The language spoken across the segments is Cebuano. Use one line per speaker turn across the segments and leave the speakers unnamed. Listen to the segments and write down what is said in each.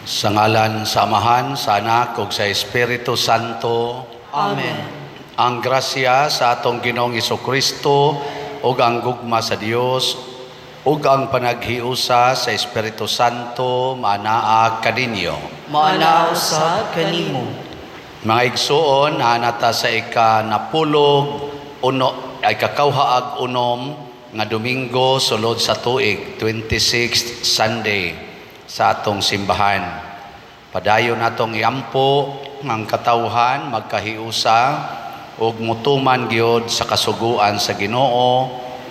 Sa ngalan sa Amahan, sa Anak ug sa Espiritu Santo.
Amen.
Ang grasya sa atong Ginoong Kristo ug ang gugma sa Dios ug ang panaghiusa sa Espiritu Santo maanaa kaninyo.
Maanaa usab kanimo.
Mga igsuon, naa ta sa ika napulog uno ay kakawhaag unom nga Domingo sulod sa tuig, 26th Sunday sa atong simbahan. Padayon natong iampo ang katawhan magkahiusa ug mutuman gyud sa kasuguan sa Ginoo,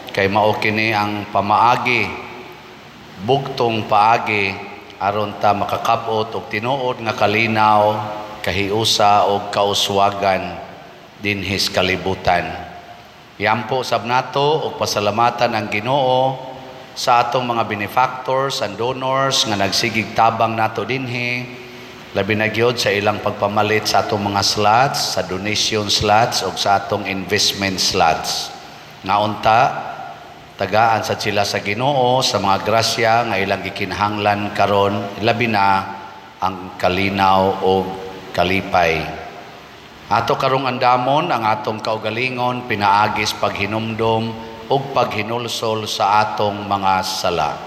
kay mao kini ang pamaagi, bugtong paagi aron ta makakab-ot og tinuod nga kalinaw, kahiusa og kauswagan dinhis kalibutan. Iampo sab nato og pasalamatan ang Ginoo sa atong mga benefactors and donors nga nagsigig tabang nato dinhi, labi na gyud sa ilang pagpamalit sa atong mga slots, sa donation slots og sa atong investment slots. Nga unta tagaan sa sila sa Ginoo sa mga grasya nga ilang gikinahanglan karon, labi na ang kalinaw og kalipay. Ato karong andamon ang atong kaugalingon pinaagis paghinumdom ug paghinulsol sa atong mga sala.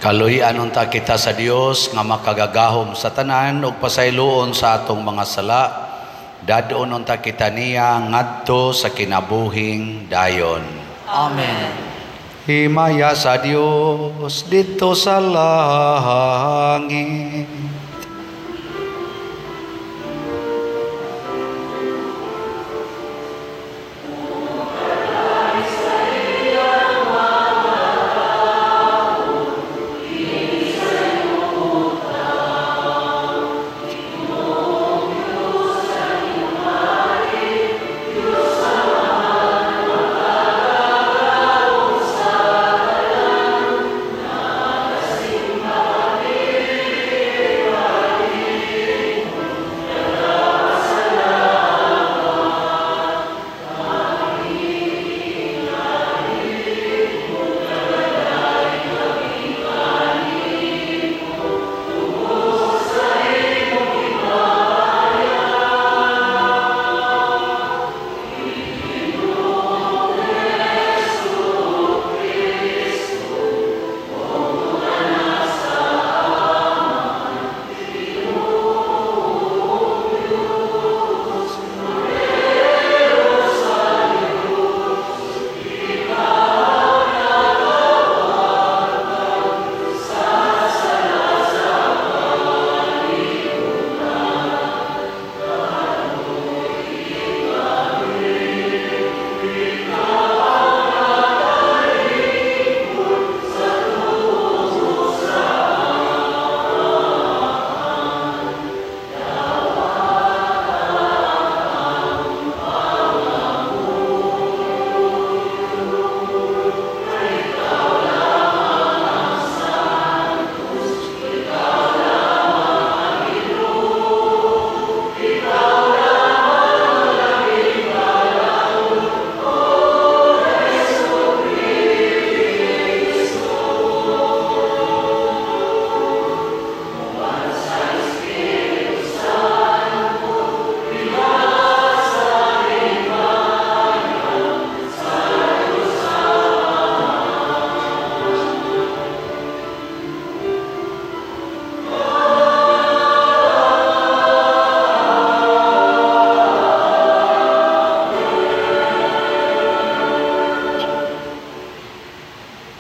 Kaluy-an unta kita sa Dios nga makagagahom sa tanan ug pasayloon sa atong mga sala. Dad-on unta kita niya ngadto sa kinabuhing dayon.
Amen.
Himaya sa Dios didto sa langit.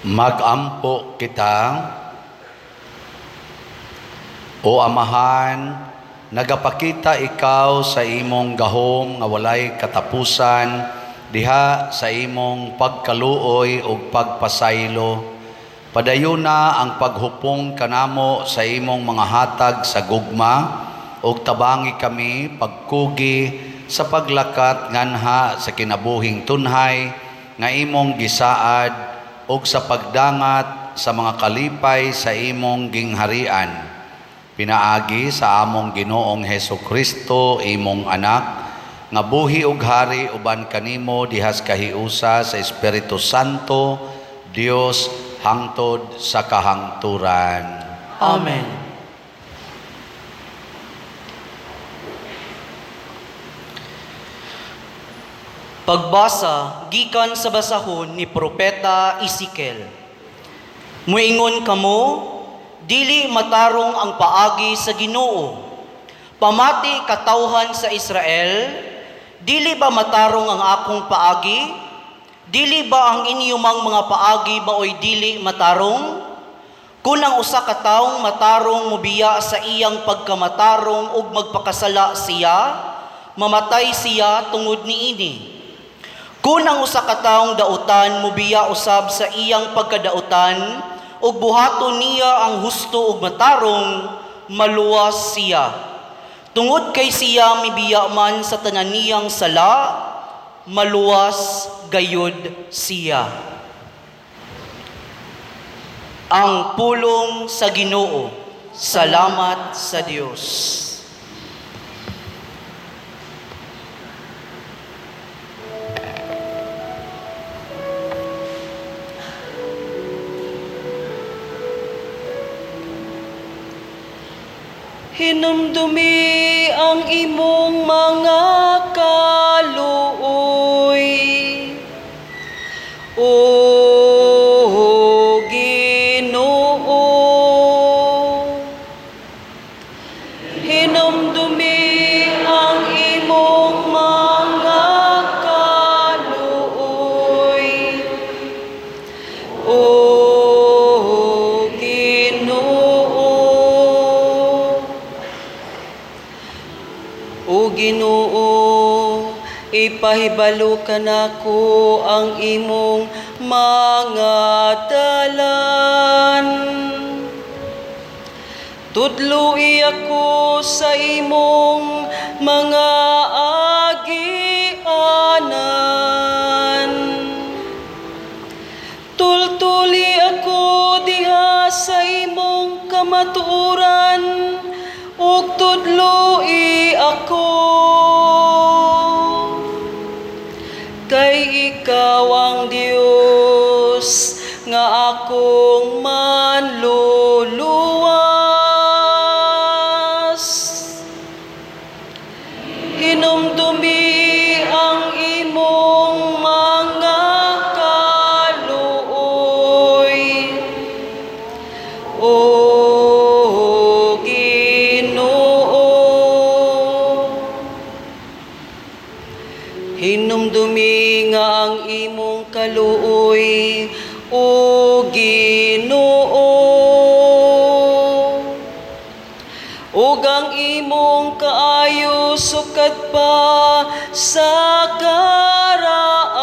Magampo kita. O Amahan, nagapakita ikaw sa imong gahom nga walay katapusan diha sa imong pagkaluoy ug pagpasaylo. Padayuna ang paghupong kanamo sa imong mga hatag sa gugma ug tabangi kami pagkugi sa paglakat nganha sa kinabuhing tunhay nga imong gisaad ug sa pagdangat sa mga kalipay sa imong gingharian. Pinaagi sa among Ginoong Heso Kristo, imong anak, nga buhi ug hari uban kanimo dihas kahiusa sa Espiritu Santo, Dios hangtod sa kahangturan.
Amen. Pagbasa gikan sa basahon ni Propeta Ezekiel. Muingon kamo, dili matarong ang paagi sa Ginoo. Pamati katawhan sa Israel, dili ba matarong ang akong paagi? Dili ba ang inyong mga paagi maoy dili matarong? Kung ang usa ka taong matarong mobiya sa iyang pagkamatarong ug magpakasala siya, mamatay siya tungod niini. Kung ang usa ka taong dautan mobiya usab sa iyang pagkadautan ug buhaton niya ang husto ug matarong, maluwas siya. Tungod kay siya mibiya man sa tanan niyang sala, maluwas gayud siya. Ang pulong sa Ginoo. Salamat sa Dios.
Hinumdumi ang imong mga kaluoy, O Ginoo. O Ginoo, ipahibalo kanako ang imong mga dalan. Tudloi ako sa imong mga agianan. Tultuli ako diha sa imong kamatuoran ug tudloi ako. Kay ikaw ang Dios nga akong manluluwas. Hinumdumi ang imong mga kaluoy, O Ginoo. Hinumdumi nga ang imong kaluoy, O Ginoo, ug ang imong kaayo sukad pa sa karaan.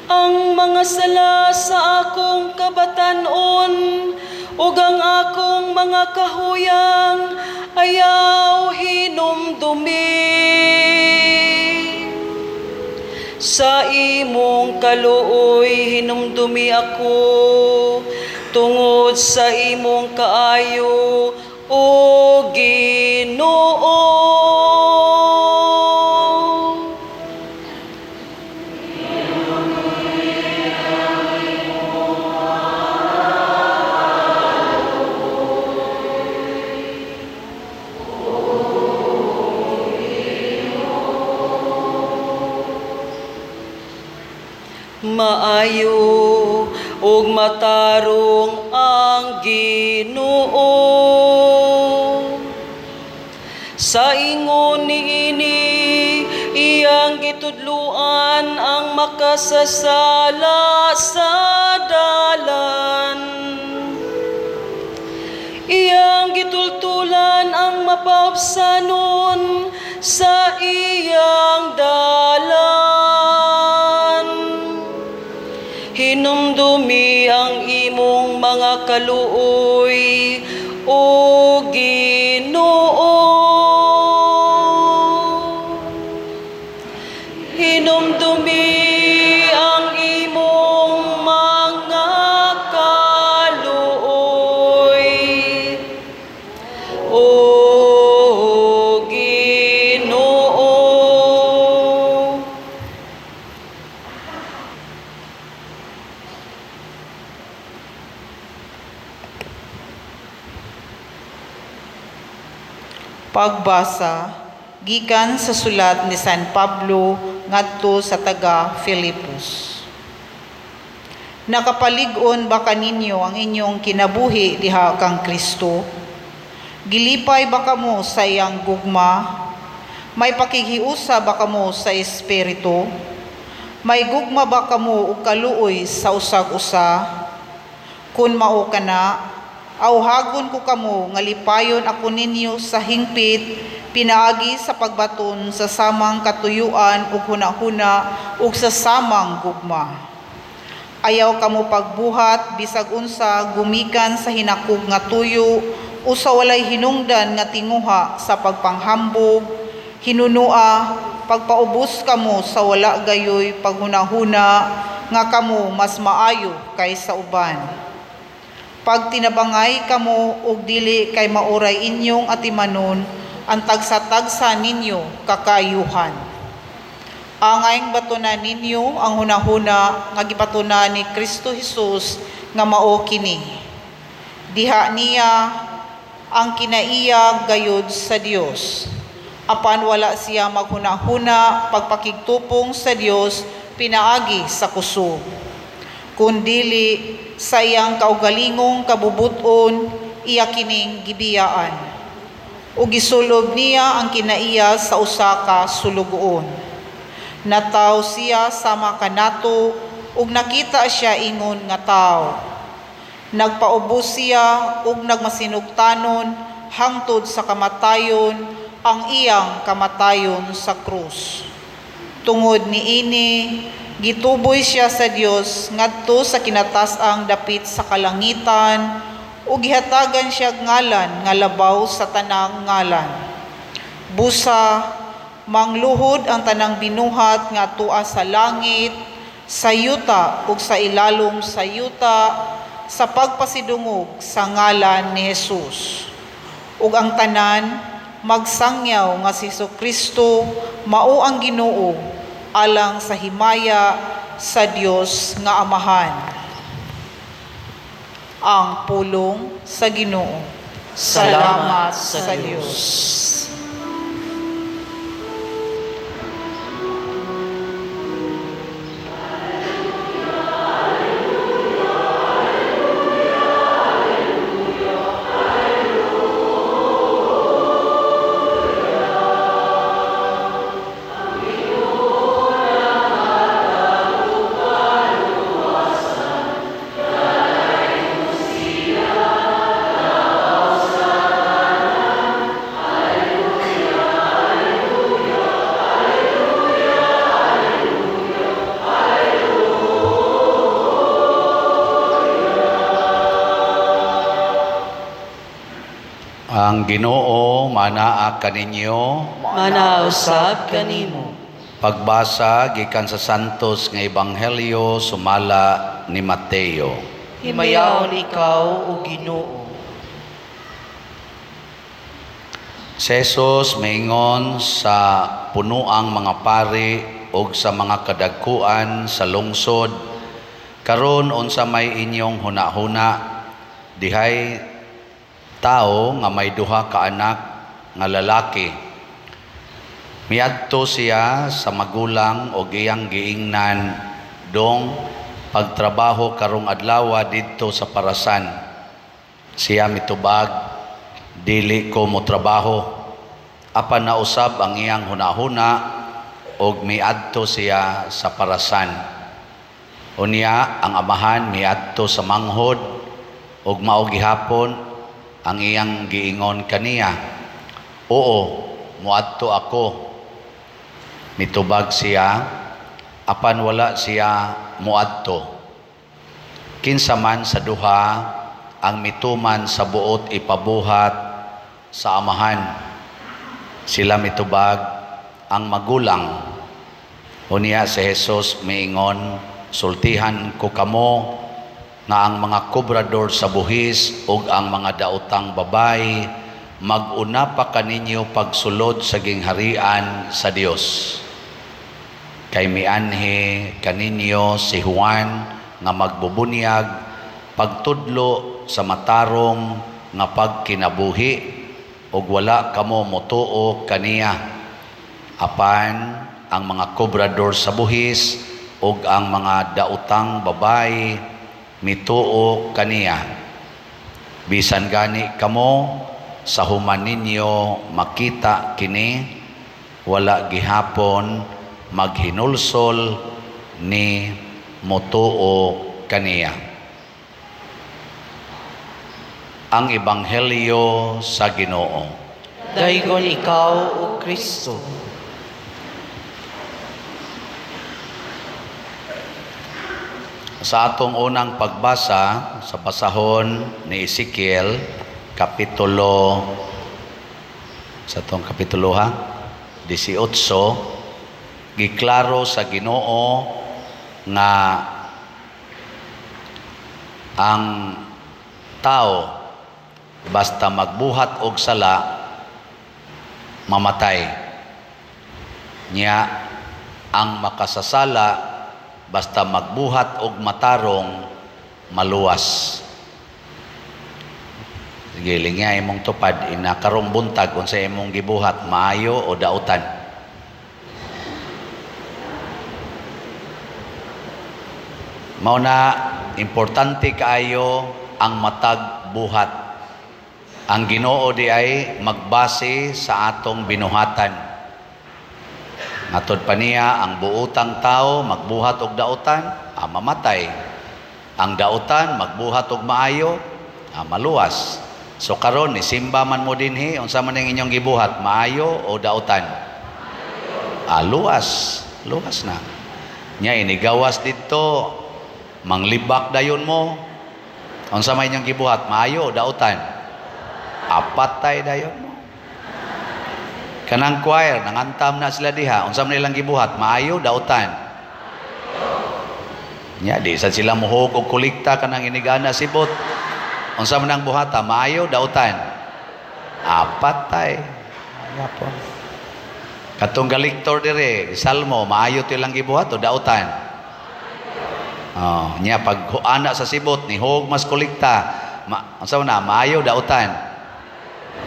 Ang mga sala sa akong kabatan-on ug ang akong mga kahuyang ayaw hinumdumi. Sa imong kaluoy hinumdumi ako tungod sa imong kaayo, O Ginoo. Maayo ug matarong ang Ginoo. Sa ingon niini, iyang gitudluan ang makasasala sa dalan. Iyang gitultulan ang mapaubsanon sa iyang dalan. Hinumdumi ang imong mga kaluoy, O Ginoo. Hinumdumi ang imong mga kaluoy, O Ginoo.
Pagbasa gikan sa sulat ni San Pablo ngadto sa taga Filipos. Nakapalig-on ba kaninyo ang inyong kinabuhi diha kang Kristo? Gilipay ba kamo sa iyang gugma? May pakighiusa ba kamo sa Espiritu? May gugma ba kamo og kaluoy sa usag-usa? Kun mao kana, awhagon ko kamo nga lipayon ako ninyo sa hingpit pinaagi sa pagbaton sa samang katuyuan ug hunahuna ug sa samang gugma. Ayaw kamo pagbuhat bisag unsa gumikan sa hinakog nga tuyo o sa walay hinungdan nga tinguha sa pagpanghambog, hinunua, pagpaubos kamo sa wala gayoy paghunahuna nga kamo mas maayo kaysa uban. Pagtinabangay kamo og dili kay maoray inyong atimanon ang tagsa-tagsa ninyo kakaayuhan. Angayng batunan ninyo ang hunahuna nga gibatunan ni Kristo Hesus nga mao kini. Diha niya ang kinaiya gayud sa Dios. Apan wala siya maghunahuna pagpakigtupong sa Dios pinaagi sa kusog, kundili sa iyang kaugalingong kabubuton iya kining gibiyaan. Ug gisulob niya ang kinaiya sa usa ka sulugoon. Nataw siya sama kanato ug nakita siya ingon nga tawo. Nagpaubos siya ug nagmasinugtanon hangtod sa kamatayon, ang iyang kamatayon sa krus. Tungod niini, gituboy siya sa Dios ngadto sa kinatas-ang dapit sa kalangitan ug gihatagan siya ngalan nga labaw sa tanang ngalan. Busa mangluhod ang tanang binuhat nga atua sa langit, sa yuta ug sa ilalom sa yuta sa pagpasidungog sa ngalan ni Jesus. Ug ang tanan magsangyaw nga si Kristo mao ang Ginoo, alang sa himaya sa Dios nga Amahan. Ang pulong sa Ginoo.
Salamat sa Dios.
Ang Ginoo manaa kaninyo.
Manausab kanimo.
Pagbasa gikan sa Santos nga Ebanghelyo sumala ni Mateo.
Himayaon ikaw, O Ginoo.
Si Jesus maingon sa punuang mga pari ug sa mga kadagkuan sa lungsod, karon unsa may inyong hunahuna, dihay tao nga may duha ka anak nga lalaki. Miadto siya sa magulang og iyang giingnan, dong pagtrabaho karong adlawa didto sa parasan. Siya mitubag, dili ko motrabaho. Apan nausab ang iyang hunahuna og miadto siya sa parasan. Unya ang amahan miadto sa manghod og mao gihapon ang iyang giingon kaniya, oo, moadto ako. Mitubag siya, apan wala siya moadto. Kinsa man sa duha ang mituman sa buot ipabuhat sa amahan? Sila mitubag, ang magulang. Unya si Jesus miingon, sultihan ko kamo nga ang mga kobrador sa buhis ug ang mga daotang babay mag-una pa kaninyo pagsulod sa gingharian sa Dios. Kay mianhi kaninyo si Juan nga magbubunyag pagtudlo sa matarong nga pagkinabuhi ug wala kamo motuo kaniya. Apan ang mga kobrador sa buhis ug ang mga daotang babay mituo kaniya. Bisan gani kamo sa human ninyo makita kini, wala gihapon maghinulsol ni motuo kaniya. Ang Ebanghelyo sa Ginoo.
Daygon ikaw, O Kristo.
Sa atong unang pagbasa sa basahon ni Ezekiel, kapitulo, sa atong kapitulo ha, 18, giklaro sa Ginoo nga ang tao basta magbuhat og sala mamatay. Nya ang makasasala basta magbuhat og matarong maluwas. Sige, lingya imong tupad ina karong buntag unsa imong gibuhat, maayo o dautan? Mao na importante kaayo ang matag buhat. Ang Ginoo di ay magbase sa atong binuhatan. Matod pa niya, ang buotang tao magbuhat og dautan, mamatay. Ang dautan magbuhat og maayo, maluwas. So karon ni simba man mo dinhi, unsa man ang inyong gibuhat, maayo o dautan? Ah, luwas, luwas na. Nya inigawas didto, manglibak dayon mo. Unsa may inyong gibuhat, maayo o dautan? Apatay dayon mo. Kanang choir, nangantam na sila diha, unsa man ilang gibuhat, maayo dautan? Nya di sad sila muhog og kolekta kanang inigana sibot. Unsa man ang buhata, maayo dautan? Apatay. Yapon. Katong galiktor dire, salmo, maayo to ilang gibuhat o dautan? Oh, nya pag ana sa sibot ni hog mas kolekta, unsa man na, maayo dautan?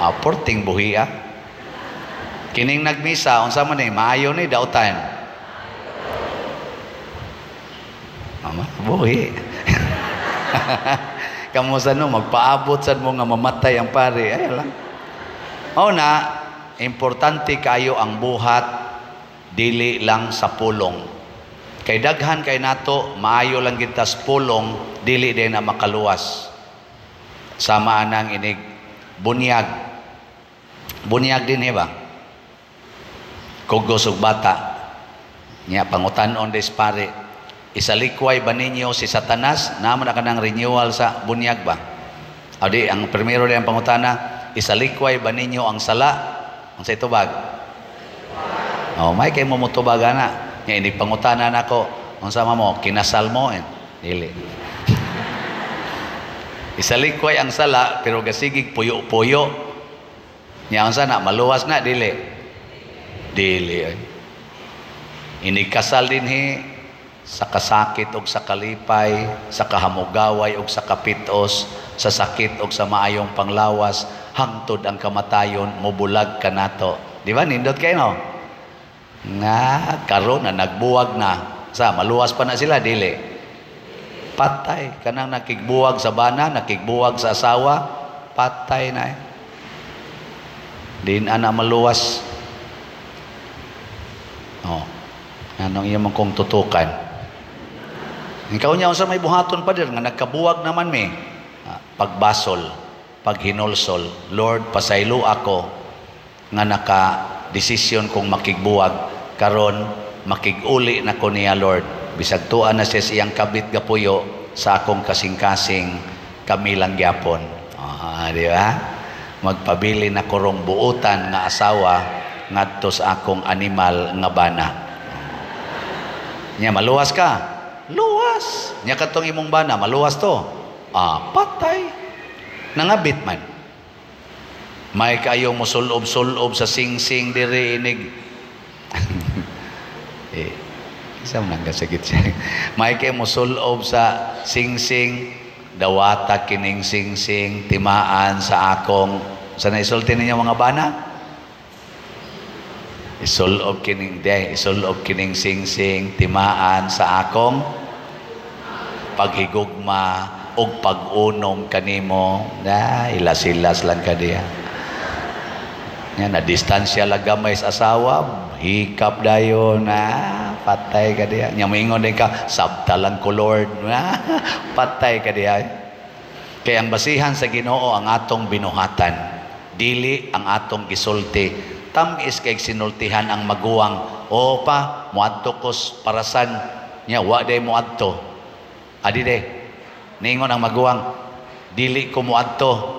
Ah, porting buhi ah. Kining nagmisa, unsa man ni, maayo ni dautan? Mama, buhi. Kamo sa no, magpaabot sad mo nga mamatay ang pare. Ay lang. Mao na, importante kayo ang buhat, dili lang sa pulong. Kay daghan kay nato, maayo lang kita sa pulong, dili din na makaluwas. Sama anang inig bunyag. Bunyag din ba? Kugos og bata. Nya pangutan-on des pare. Isalikway ba ninyo si Satanas? Naman na kanang renewal sa bunyag ba? O di, ang primero di ang pangutana, isalikway ba ninyo ang sala? Ang sa itubag? O, may kay mo mutubag ana. Nya ini pangutana nako, unsa man mo kinasal mo? Eh, dili. Isalikway ang sala pero gasigig puyo-puyo. Nya unsa na maluwas na dili? Dili ay. Inikasal dinhi sa kasakit og sa kalipay, sa kahamugaway og sa kapitos, sa sakit og sa maayong panglawas, hangtod ang kamatayon mobulag kanato. Di ba nindot kay no? Nga karon na nagbuwag na, sa maluwas pa na sila dili. Patay kanang nakigbuwag sa bana, nakigbuwag sa asawa, patay na eh. Di na maluwas. Oh. Anong iya man kong tutukan? Ikaw niya unsa may buhaton pader nga nagkabuwag naman mi. Pagbasol, paghinulsol, Lord, pasaylo ako nga naka desisyon kong makigbuwag karon makig-uli na ko niya, Lord. Bisag tuan na siya siyang kabit gapuyo sa akong kasing-kasing kami lang gyapon. Ah, di ba? Magpabili na korong buutan nga asawa ngadto sa akong animal nga bana. Nya maluwas ka. Luwas. Nya katong imong bana, maluwas to. Ah, patay. Nangabit man. May kayo mo sulob-sulob sa sing-sing diri inig. Eh, isa man ang kasakit siya. May kayo mo sulob sa sing-sing, dawata kining sing-sing, timaan sa akong, sa naisulti ninyo mga bana? Isulob kining de, isulob kining sing-sing, timaan sa akong paghigugma og pag-unom kanimo. Na ilas-ilas lang ka diya. Nga na distansya lang gamay sa asawa, hikap dayon na patay ka diya. Nya moingon din ka, sabta lang ko Lord. Na patay ka diya. Kaya ang basihan sa Ginoo ang atong binuhatan, dili ang atong gisulti. Tam-is kay sinultihan ang maguwang. O pa, muadto kos parasan. Nya wa day muadto. Adi de. Ningon ang maguwang, dili ko muadto.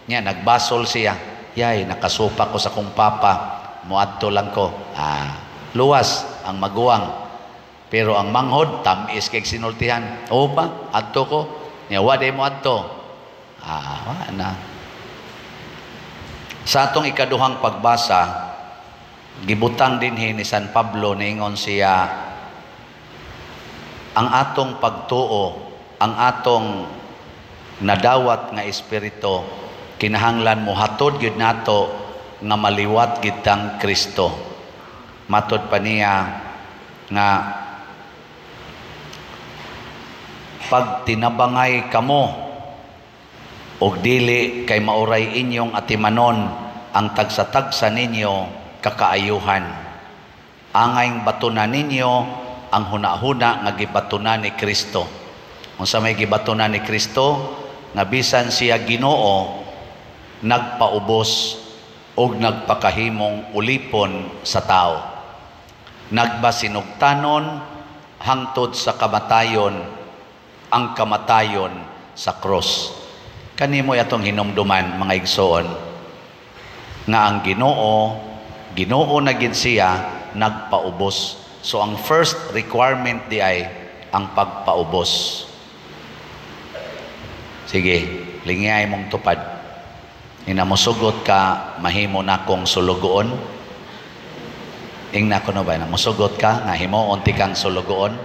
Nya nagbasol siya. Yay, nakasupa ko sa kong papa. Muadto lang ko. Ah, luwas ang maguwang. Pero ang manghod, tam-is kay sinultihan. O pa, adto ko. Nya wa day muadto. Ah, wa na. Sa atong ikaduhang pagbasa, gibutang dinhi ni San Pablo, niingon siya, ang atong pagtuo, ang atong nadawat nga espiritu, kinahanglan mohatod gyud nato nga maliwat gid tang Kristo. Matod pa niya nga pag tinabangay kamo og dili kay mauray inyong atimanon ang tagsa-tagsa ninyo kakaayuhan. Angayng batuna ninyo ang hunahuna nga gibatuna ni Kristo. Unsa may gibatuna ni Kristo? Nga bisan siya Ginoo, Nagpaubos og nagpakahimong ulipon sa tao. Nagbasinugtanon hangtod sa kamatayon, ang kamatayon sa cross. Kanimo atong hinumduman, mga igsoon, nga ang Ginoo, Ginoo na gid siya, nagpaubos. So ang first requirement di ay ang pagpaubos. Sige, lingay mong tupad. Ina, musugot ka, mahimo na kong sulugoon. Ingna ko no ba, na musugot ka, nga himuon ti kang sulugoon.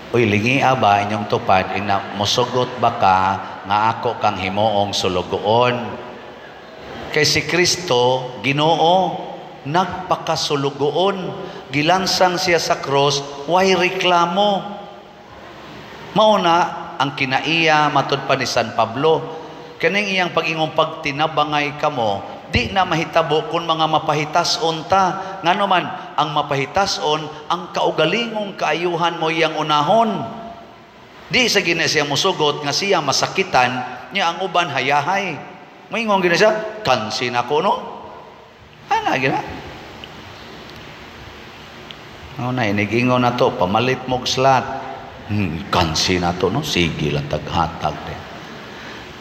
Uy, lingia ba inyong tupad, ingna, musugot ba ka nga ako kang himuong sulugoon? Kay si Kristo, Ginoo, nagpakasulugoon. Gilansang siya sa cross, way reklamo. Mauna ang kinaiya matud pa ni San Pablo. Kaning iyang pag-ingong pagtinabangay kamo, di na mahitabo kung mga mapahitason ta. Ngano man, ang mapahitason, ang kaugalingong kaayuhan mo iyang unahon. Di sa gina siya musugot nga siya masakitan, niya ang uban hayahay. Moingon gina siya, "Kansin ako no." Ana gina. Ano na, inigingon na to, "Pamalit mog slot." "Kansin na to, no? Sige lang, taghatag din."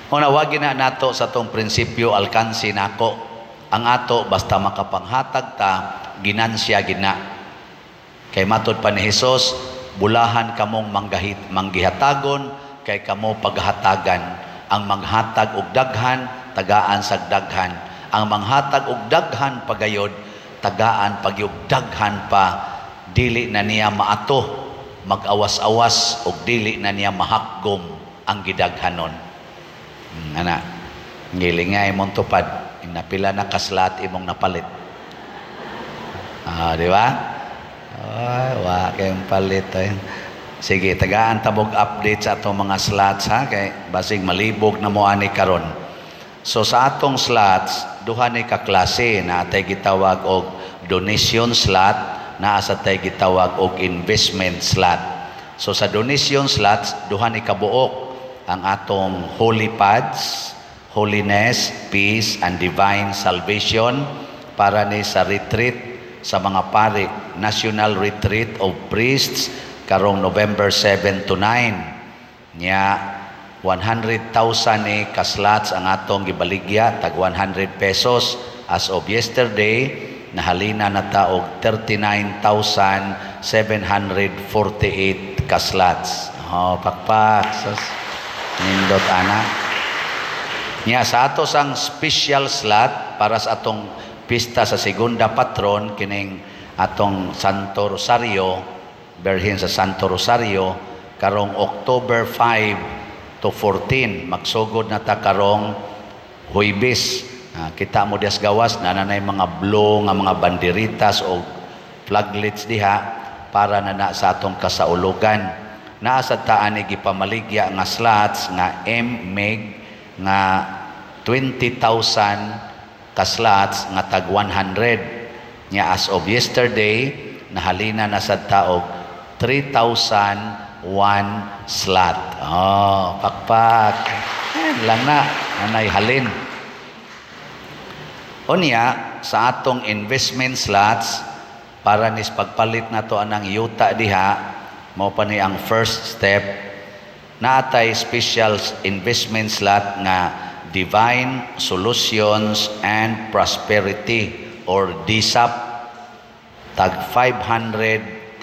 Una, wag na nato sa tong prinsipyo, alkansi nako. Ang ato, basta makapanghatag ta, ginansya gina. Kay matod pa ni Hesus, "Bulahan kamong manggahit, manggihatagon, kay kamo paghatagan. Ang manghatag og daghan, tagaan sag daghan. Ang manghatag og daghan pagayod, tagaan pagyog daghan pa, dili na niya maato, mag-awas-awas og dili na niya mahakgom ang gidaghanon." Ana, ngilingay mong tupad, napila na ka-slot imong napalit. Ah, di ba? Ay, wa kayong palit ay. Sige, tagaan tabog update sa atong mga slots ha, kay basig malibog na mo ani karon. So sa atong slots, duha ni ka klase na atay gitawag og donation slot, naa sa tay gitawag og investment slot. So sa donation slots, duha ni kabuok ang atong Holy Pads, Holiness, Peace and Divine Salvation, para ni sa retreat sa mga pari, National Retreat of Priests karong November 7 to 9. Nya 100,000 ni ka-slots ang atong gibaligya tag 100 pesos. As of yesterday, nahalina na ta og 39,748 ka-slots. Oh, pakpak. Sus. Nindot ana. Nya sa ato sang special slot para sa atong pista sa segunda patron, kining atong Santo Rosario, Berhin sa Santo Rosario karong October 5 to 14. Magsugod na ta karong Huybes. Ah, kita mo dias gawas na nanay mga blue nga mga banderitas o flaglets diha para na na sa atong kasaulugan. Naa sad ta ani gipamaligya nga slots nga MMEG nga 20,000 ka slots nga tag 100. Nya as of yesterday, nahalina na sad ta og 3,001 slot. Oh, pakpak. Eh, lang na nanay halin. Unya, sa atong investment slots, para nis pagpalit nato anang yuta diha, mao pa ni ang first step. Naatay special investment slot nga Divine Solutions and Prosperity or DSAP, tag 500,000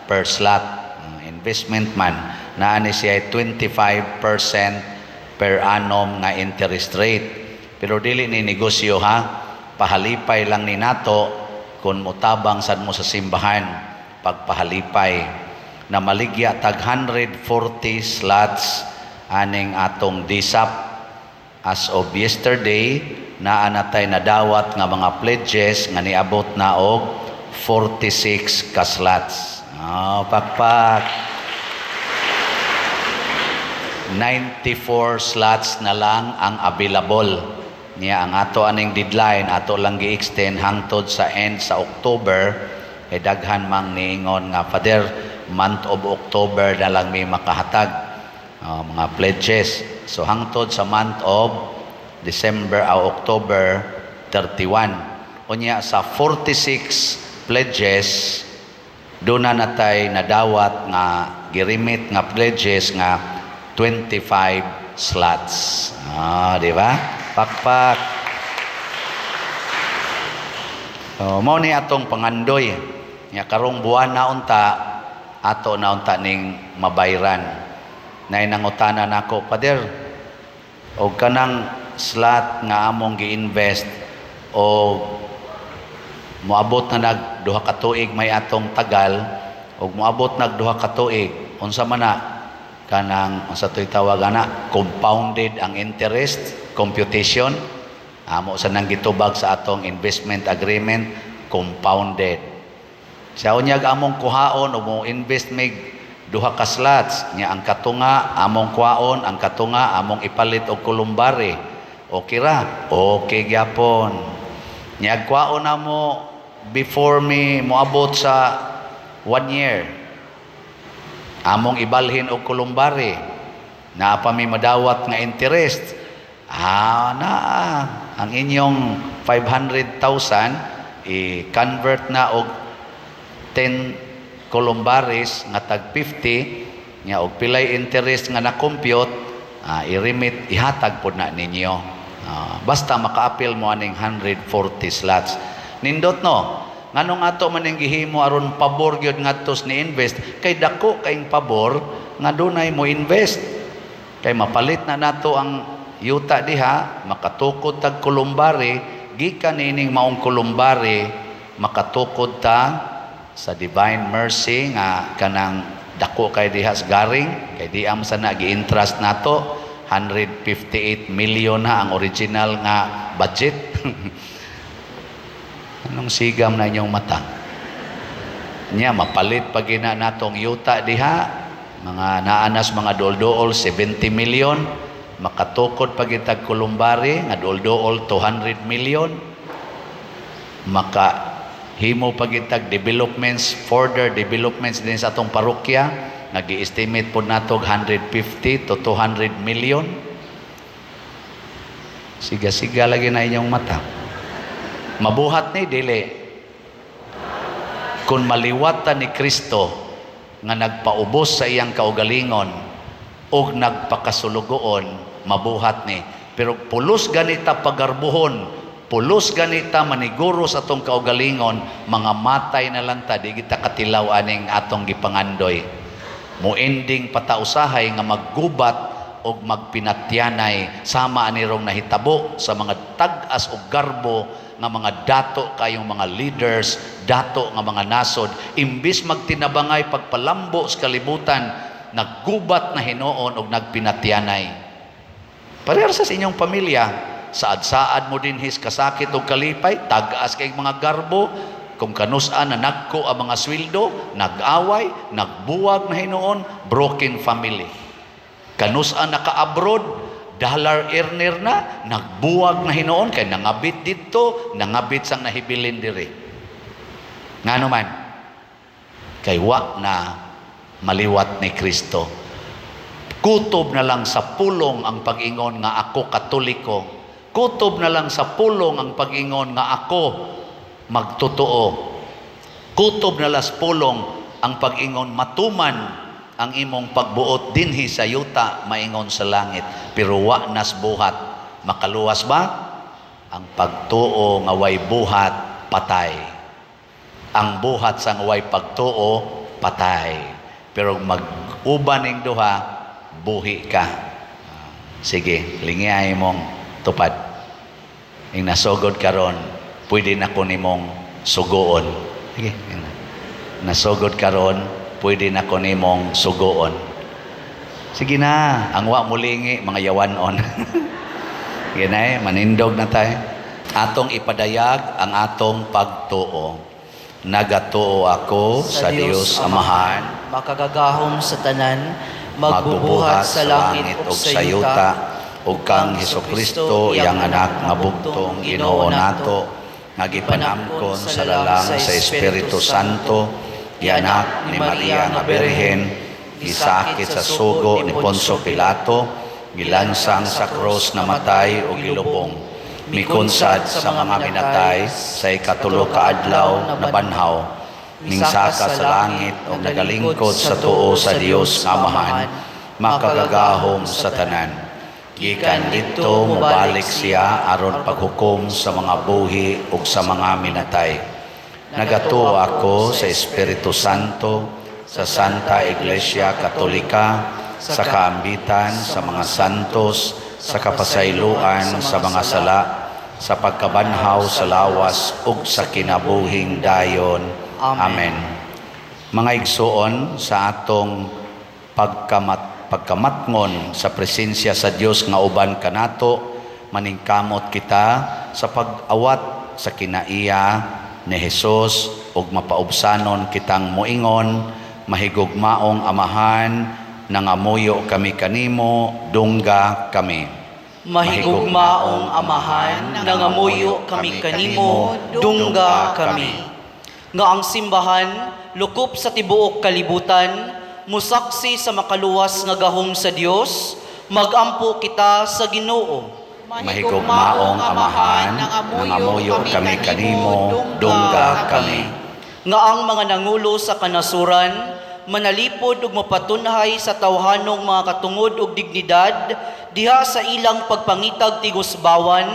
per slot. Investment man naa ni siya 25% per annum nga interest rate, pero dili ni negosyo ha, pahalipay lang ni nato kung mutabang sad mo sa simbahan pagpahalipay. Na maligya tag 140 slots aning atong DSAP. As of yesterday, naa na tay nadawat nga mga pledges nga niabot na og 46 ka slots. Oh, pakpak. 94 slots na lang ang available. Niya ang ato aning deadline, ato lang gi-extend hangtod sa end sa October, kay daghan mang niingon nga, "Father, month of October na lang may makahatag." Mga pledges. So hangtod sa month of December o October 31. Unya sa 46 pledges, doon na natay nadawat nga giremit nga pledges nga 25 slots. Ah, di ba? Pakpak. So, mao ni atong pangandoy. Nya karong buwan na unta, ato na unta ning mabayran. Nay nangutana nako, "Pader, og kanang slot nga among gi-invest o moabot na nag 2 ka tuig, may atong tagal og moabot nag 2 ka tuig, unsa man na kanang, unsa to'y tawag ana, compounded ang interest computation?" Amo sa nang gitubag sa atong investment agreement, compounded. Sa unyag among kuhaon o mo invest mig duha ka slots nya, ang katunga among kuhaon, ang katunga among ipalit og columbary, okay ra, okay gyapon. Nya kuhaon namo before mi moabot sa one year, among ibalhin og columbary, naa pa mi madawat nga interest, naa ang inyong 500,000 i-convert na og 10 columbaries nga tag 50 nya, og pilay interest nga na-compute, i-remit, ihatag pod na ninyo. Basta makaapil mo aning 140 slots. Nindot, no? Nganong ato man ning gihimo? Aron pabor gyud ngadto ni invest, kay dako kayong pabor nga dunay mo invest, kay mapalit na nato ang yuta diha, makatukod tag columbary. Gikan niining maong columbary, makatukod ta sa Divine Mercy nga kanang dako kay diha sa garing, kay di am sa na gi-entrust nato. 158 million na ang original nga budget. Anong sigam na inyong mata niya? Mapalit pa gina natong yuta diha, mga naanas mga dool-dool 70 million, makatukod pa gitag columbary nga dool-dool 200 million, maka himo pa gitag developments, further developments din sa atong parokya nga gi-estimate pod nato 150 to 200 million. Siga-siga lagi na inyong mata. Mabuhat ni dili kung maliwatan ni Kristo nga nagpaubos sa iyang kaugalingon ug nagpakasulugoon? Mabuhat ni. Pero pulos ganita pagarbuhon, pulos ganita maniguro sa atong kaugalingon, mga matay na lang ta, di kita katilaw aning atong gipangandoy. Mo ending pa ta usahay nga maggubat og magpinatyanay, sama anirong nahitabo sa mga tag-as og garbo nga mga dato kayong mga leaders, dato nga mga nasod. Imbis magtinabangay pagpalambo sa kalibutan, naggubat na hinuon og nagpinatyanay. Parehas sa inyong pamilya, saad-saad mo dinhis kasakit og kalipay, tag-as kay mga garbo, kung kanusan na nagko ang mga sweldo, nag-away, nagbuwag na hinuon, broken family. Kanusan naka-abroad, dollar earner na, nagbuwag na hinuon kay nangabit didto, nangabit sang nahibilin diri. Ngano man? Kay wa na maliwat ni Kristo. Kutob na lang sa pulong ang pag-ingon nga ako Katoliko. Kutob na lang sa pulong ang pag-ingon nga ako magtotoo. Kutob na lang sa pulong ang pag-ingon matuman ang imong pagbuot dinhi sa yuta maingon sa langit. Pero wa nas buhat. Makaluwas ba? Ang pagtuo nga way buhat, patay. Ang buhat sang way pagtuo, patay. Pero mag-uban ning duha, buhi ka. Sige, lingiyay mong tupad. Ing nasugod karon, pwede na ko nimong sugoon. Sige, nasugod karon, pwede na ko nimong sugoon. Sige na, ang wa mulingi, mga yawanon. Sige na eh, manindog na tayo. Atong ipadayag ang atong pagtuo. Nagatuo ako sa Dios Amahan,
makagagahom sa tanan, magbubuhat sa langit ug sa yuta,
ug kang Hesukristo, iyang anak nga bugtong Ginoo nato, nga gipanamkon sa lalang sa Espiritu Santo, gianak ni Maria nga Birhen, Gisakit sa sugo ni Poncio Pilato, gilansang sa krus, namatay o gilubong. Mikunsad sa mga minatay, sa 3 ka adlaw nabanhaw, mingsaka sa langit o nagalingkod sa tuo sa Dios nga Amahan, makagagahom sa tanan. Gikan didto mobalik siya aron paghukom sa mga buhi ug sa mga minatay. Nagatuo ako sa Espiritu Santo, sa Santa Iglesia Katolika, sa kaambitan sa mga santos, sa kapasayloan sa mga sala, sa pagkabanhaw sa lawas ug sa kinabuhing dayon.
Amen.
Amen. Mga igsuon, sa atong pagkamatngon sa presensya sa Dios nga uban kanato, maningkamot kita sa pag-awat sa kinaiya ni Hesus ug mapaubsanon kitang moingon, mahigugmaong Amahan, nangamuyo kami kanimo, dungga kami.
Mahigugmaong Amahan, nangamuyo kami kanimo, dungga kami. Nga ang simbahan, lukop sa tibuok kalibutan, musaksi sa makaluwas nga gahom sa Dios, magampo kita sa Ginoo.
Mahigugmaong Amahan, nangamuyo kami kanimo, dungga kami.
Nga ang mga nangulo sa kanasuran, manalipod ug mapatunhay sa tawhanong mga katungod ug dignidad, diha sa ilang pagpangitag tigusbawan,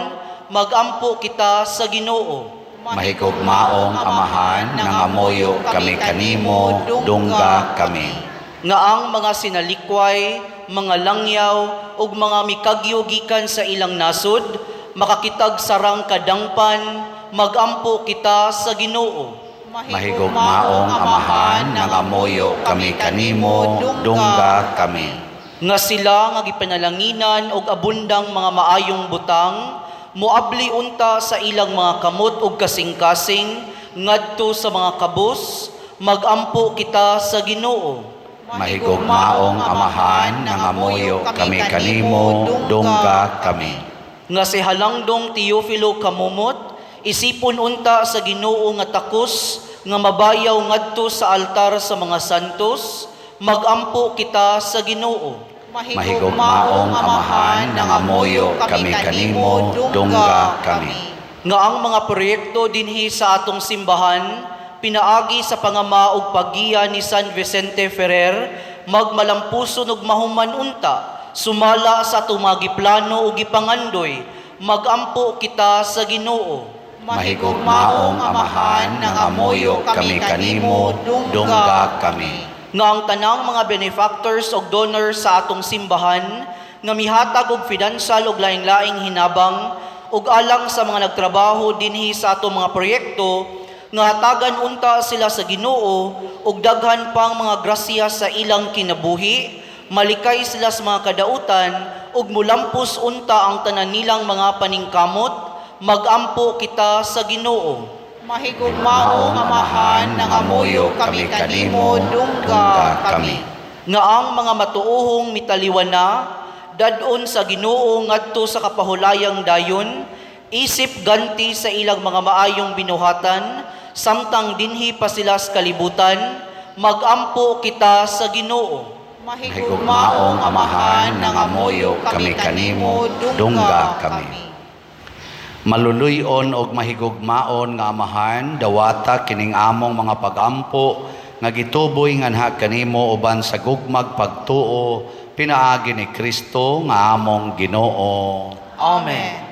magampo kita sa Ginoo.
Mahigugmaong Amahan, nangamuyo kami kanimo, dungga kami.
Nga ang mga sinalikway, mga langyaw ug mga mikagyo gikan sa ilang nasod, makakitag sarang kadangpan, magampo kita sa Ginoo.
Mahigugmaong Amahan, nangamuyo kami kanimo, dungga kami.
Nga sila nga gipanalanginan og abundang mga maayong butang, moabli unta sa ilang mga kamot ug kasing-kasing ngadto sa mga kabus, magampo kita sa Ginoo.
Mahigugmaong Amahan, nangamuyo kami kanimo, dungga kami.
Nga si Halangdong Teofilo Camomot, isipon unta sa Ginoo nga takos nga mabayaw ngadto sa altar sa mga santos, magampo kita sa Ginoo.
Mahigugmaong Amahan, nangamuyo kami kanimo, dungga kami.
Nga ang mga proyekto dinhi sa atong simbahan, pinaagi sa pangama ug paggiya ni San Vicente Ferrer, magmalampuson ug mahuman unta, sumala sa atong mga giplano ug gipangandoy, magampo kita sa Ginoo.
Mahigugmaong Amahan, nangamuyo kami kanimo, dungga kami.
Nga ang tanang mga benefactors ug donors sa atong simbahan nga mihatag og financial ug laing-laing hinabang ug alang sa mga nagtrabaho dinhi sa atong mga proyekto, nga hatagan unta sila sa Ginoo ug daghan pang mga grasya sa ilang kinabuhi, malikay sila sa mga kadautan ug mulampos unta ang tanan nilang mga paningkamot, magampo kita sa Ginoo.
Mahigugmaong Amahan, nangamuyo kami kanimo, dungga kami.
Nga ang mga matuohong mitaliwan na, dadon sa Ginoo ngadto sa kapahulayang dayon, isip ganti sa ilang mga maayong binuhatan, samtang dinhi pa sila sa kalibutan, magampo kita sa Ginoo.
Mahigugmaong Amahan, nangamuyo kami kanimo, dungga kami. Maluluy-on og mahigugmaon nga Amahan, dawata kining among mga pagampo nga gituboy nganha kanimo uban sa gugmag pagtuo pinaagi ni Kristo nga among Ginoo.
Amen.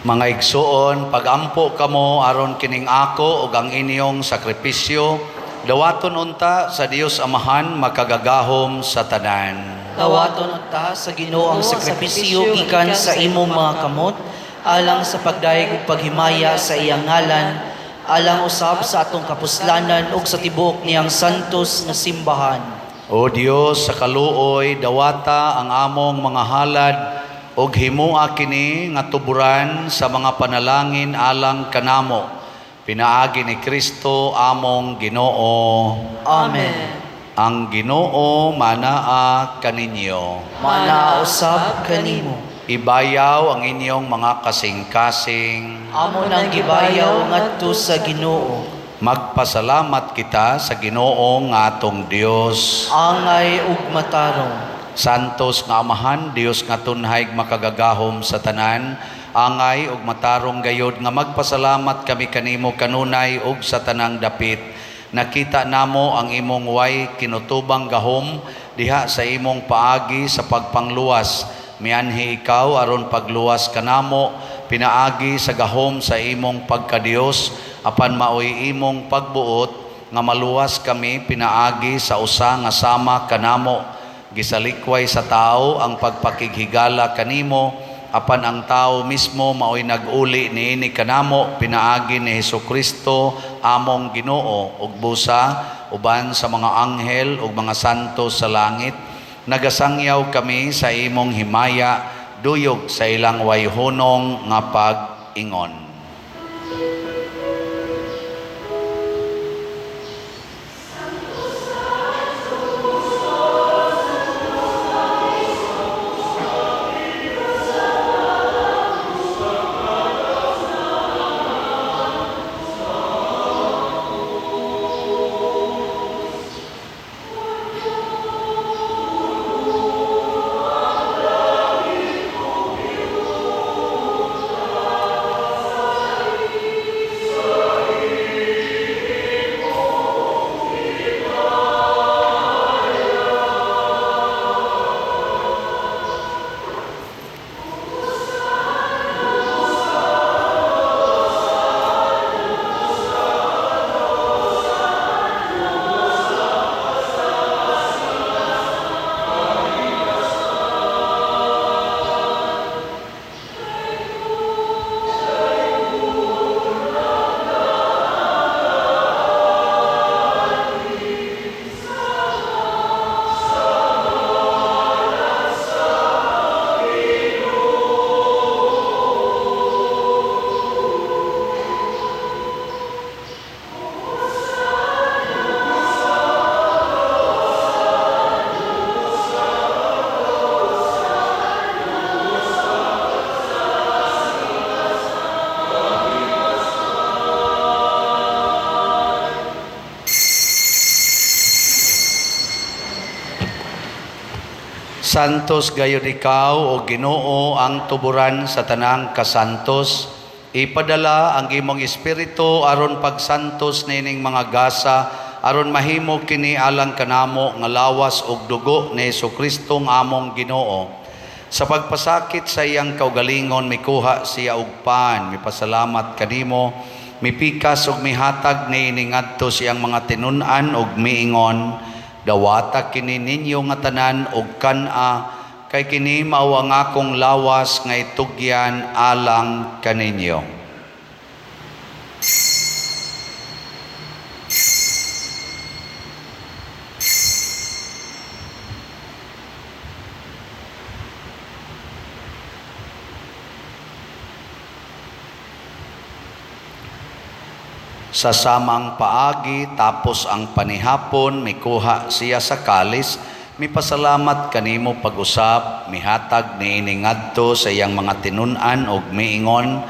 Mga igsuon, pagampo kamo aron kining ako ug ang inyong sakripisyo, dawaton unta sa Dios Amahan makagagahom sa tanan.
Dawaton unta sa Ginoo ang sakripisyo gikan sa imong mga kamot alang sa pagdayeg ug paghimaya sa iyang ngalan, alang usab sa atong kapuslanan ug sa tibuok niyang santos nga simbahan.
O Dios, sa kaluoy dawata ang among mga halad ug himoa kini nga tuburan sa mga panalangin alang kanamo. Pinaagi ni Kristo among Ginoo.
Amen.
Ang Ginoo manaa kaninyo.
Manaa usab kanimo.
Ibayaw ang inyong mga kasing-kasing.
Amo nang gibayaw ngadto sa Ginoo.
Magpasalamat kita sa Ginoo nga atong Dios.
Angay ug matarong.
Santos nga Amahan, Dios nga tunhay makagagahom sa tanan, angay ug matarong gayod nga magpasalamat kami kanimo kanunay ug sa tanang dapit. Nakita namo ang imong way kinutubang gahom diha sa imong paagi sa pagpangluwas. Mianhi ikaw aron pagluwas kanamo, pinaagi sa gahom sa imong pagkadios, apan maoy imong pagbuot nga maluwas kami pinaagi sa usa nga sama kanamo.Gisalikway sa tao ang pagpakighigala kanimo, apan ang tao mismo maoy nag-uli niini kanamo pinaagi ni Hesukristo among Ginoo ug busa uban sa mga anghel ug mga santo sa langit. Nagasangyaw kami sa imong himaya duyog sa ilang wayhunong nga pag-ingon. Santos gayud ikaw o Ginoo ang tuburan sa tanang kasantos. Ipadala ang imong espiritu aron pagsantos nining mga gasa aron mahimo kini alang kanamo nga lawas ug dugo ni Hesukristo nga among Ginoo. Sa pagpasakit sa iyang kaugalingon mikuha siya og pan, mipasalamat kanimo, mipikas ug mihatag niini ngadto sa iyang mga tinun-an ug miingon, dawata kini ninyo nga tanan og kan-a, kay kini mao ang akong lawas nga itugyan alang kaninyo. Sa samang paagi, tapos ang panihapon, mikuha siya sa kalis, mipasalamat kanimo pag-usab, mihatag niini ngadto sa iyang mga tinun-an og miingon,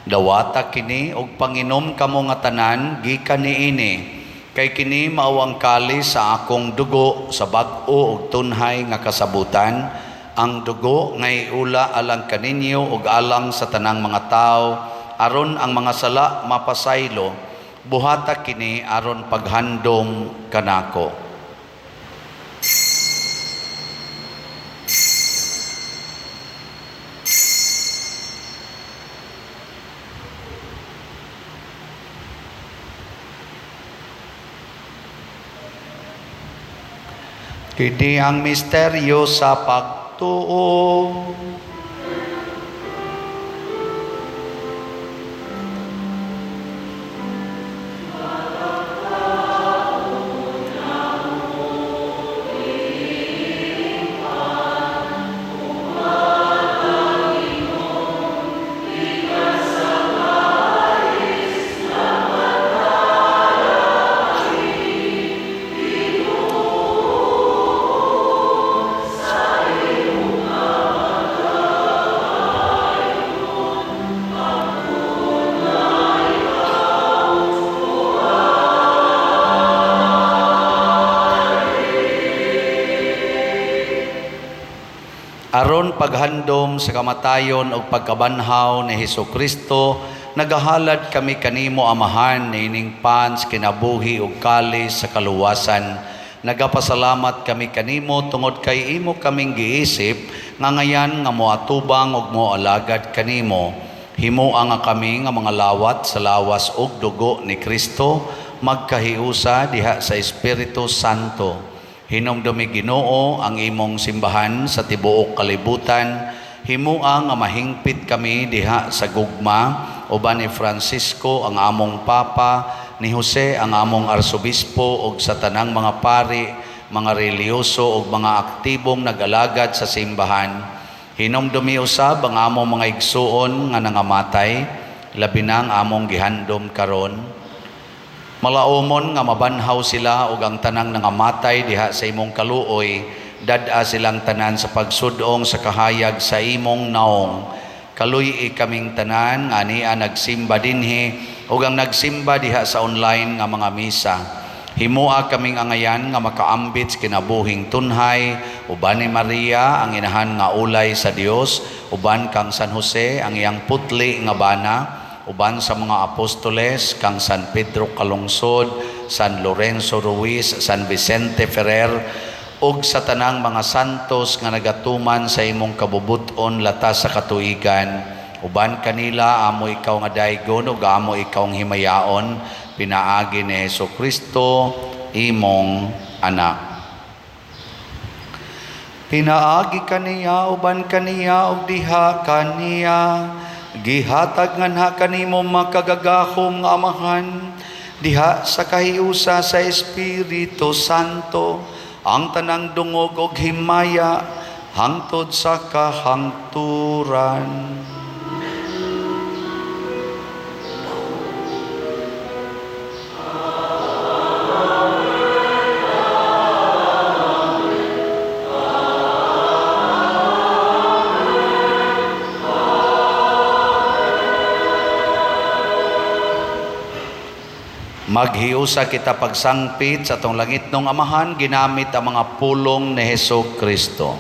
dawata kini og panginom kamo nga tanan gikan niini, kay kini mao ang kalis sa akong dugo sa bag-o og tunhay nga kasabutan, ang dugo nga iula alang kaninyo ug alang sa tanang mga tawo, aron ang mga sala mapasaylo. Buhata kini aron paghandom kanako. Kini ang misteryo sa pagtuo. Aron paghandom sa kamatayon ug pagkabanhaw ni Hesukristo, nagahalad kami kanimo, Amahan, niining pan sa kinabuhi ug kalis sa kaluwasan. Nagapasalamat kami kanimo tungod kay imo kaming giisip nga ngayan nga moatubang ug moalagad kanimo. Himoa nga kami nga mga lawat sa lawas ug dugo ni Kristo magkahiusa diha sa Espiritu Santo. Hinumdumi, Ginoo, ang imong simbahan sa tibuok kalibutan. Himoa nga mahingpit kami diha sa gugma uban ni Francisco ang among Papa, ni Jose ang among Arsobispo ug sa tanang mga pari, mga relihiyoso ug mga aktibong nag-alagad sa simbahan. Hinumdumi usab ang among mga igsuon nga nangamatay, labi na ang among gihandom karon. Malaumon nga mabanhaw sila ug ang tanang nangamatay diha sa imong kaluoy, dad-a silang tanan sa pagsudong sa kahayag sa imong naong. Kaluy-i kaming tanan nga ania nagsimba dinhi ug ang nagsimba diha sa online nga mga misa. Himoa kaming angayan nga makaambit sa kinabuhing tunhay uban ni Maria ang inahan nga ulay sa Dios, uban kang San Jose ang iyang putli nga bana, uban sa mga apostoles kang San Pedro Calungsod, San Lorenzo Ruiz, San Vicente Ferrer ug sa tanang mga santos nga nagatuman sa imong kabubut-on latas sa katuigan. Uban kanila amo ikaw nga daygon ug amo ikaw ang himayaon pinaagi ni Hesukristo imong anak. Pinaagi kaniya, uban kaniya ug diha kaniya, gihatag nganha kanimo makagagahom nga Amahan diha sa kahiusa sa Espiritu Santo ang tanang dungog ug himaya hangtod sa kahangturan. Maghiusa kita pagsangpit sa atong langitnong Amahan ginamit ang mga pulong ni Hesukristo.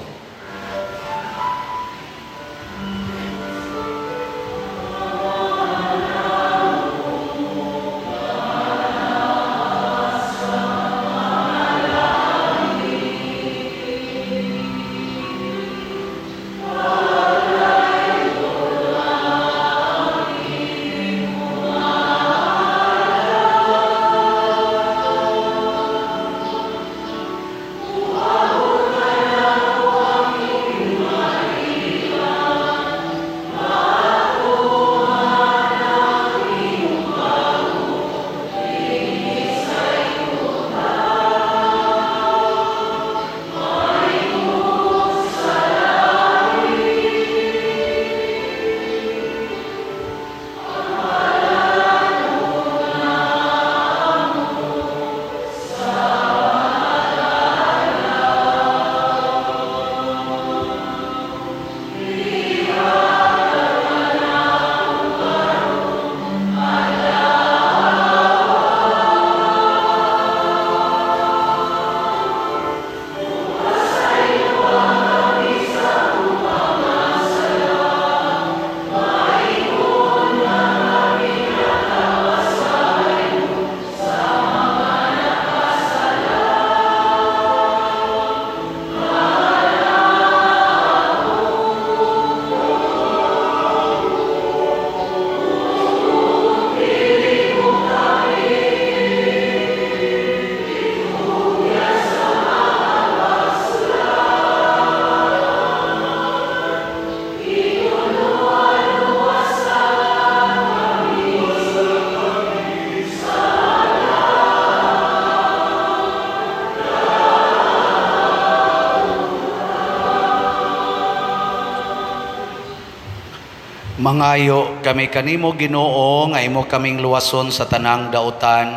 Mangayo kami kanimo, Ginoo, nga imo kaming luwason sa tanang dautan.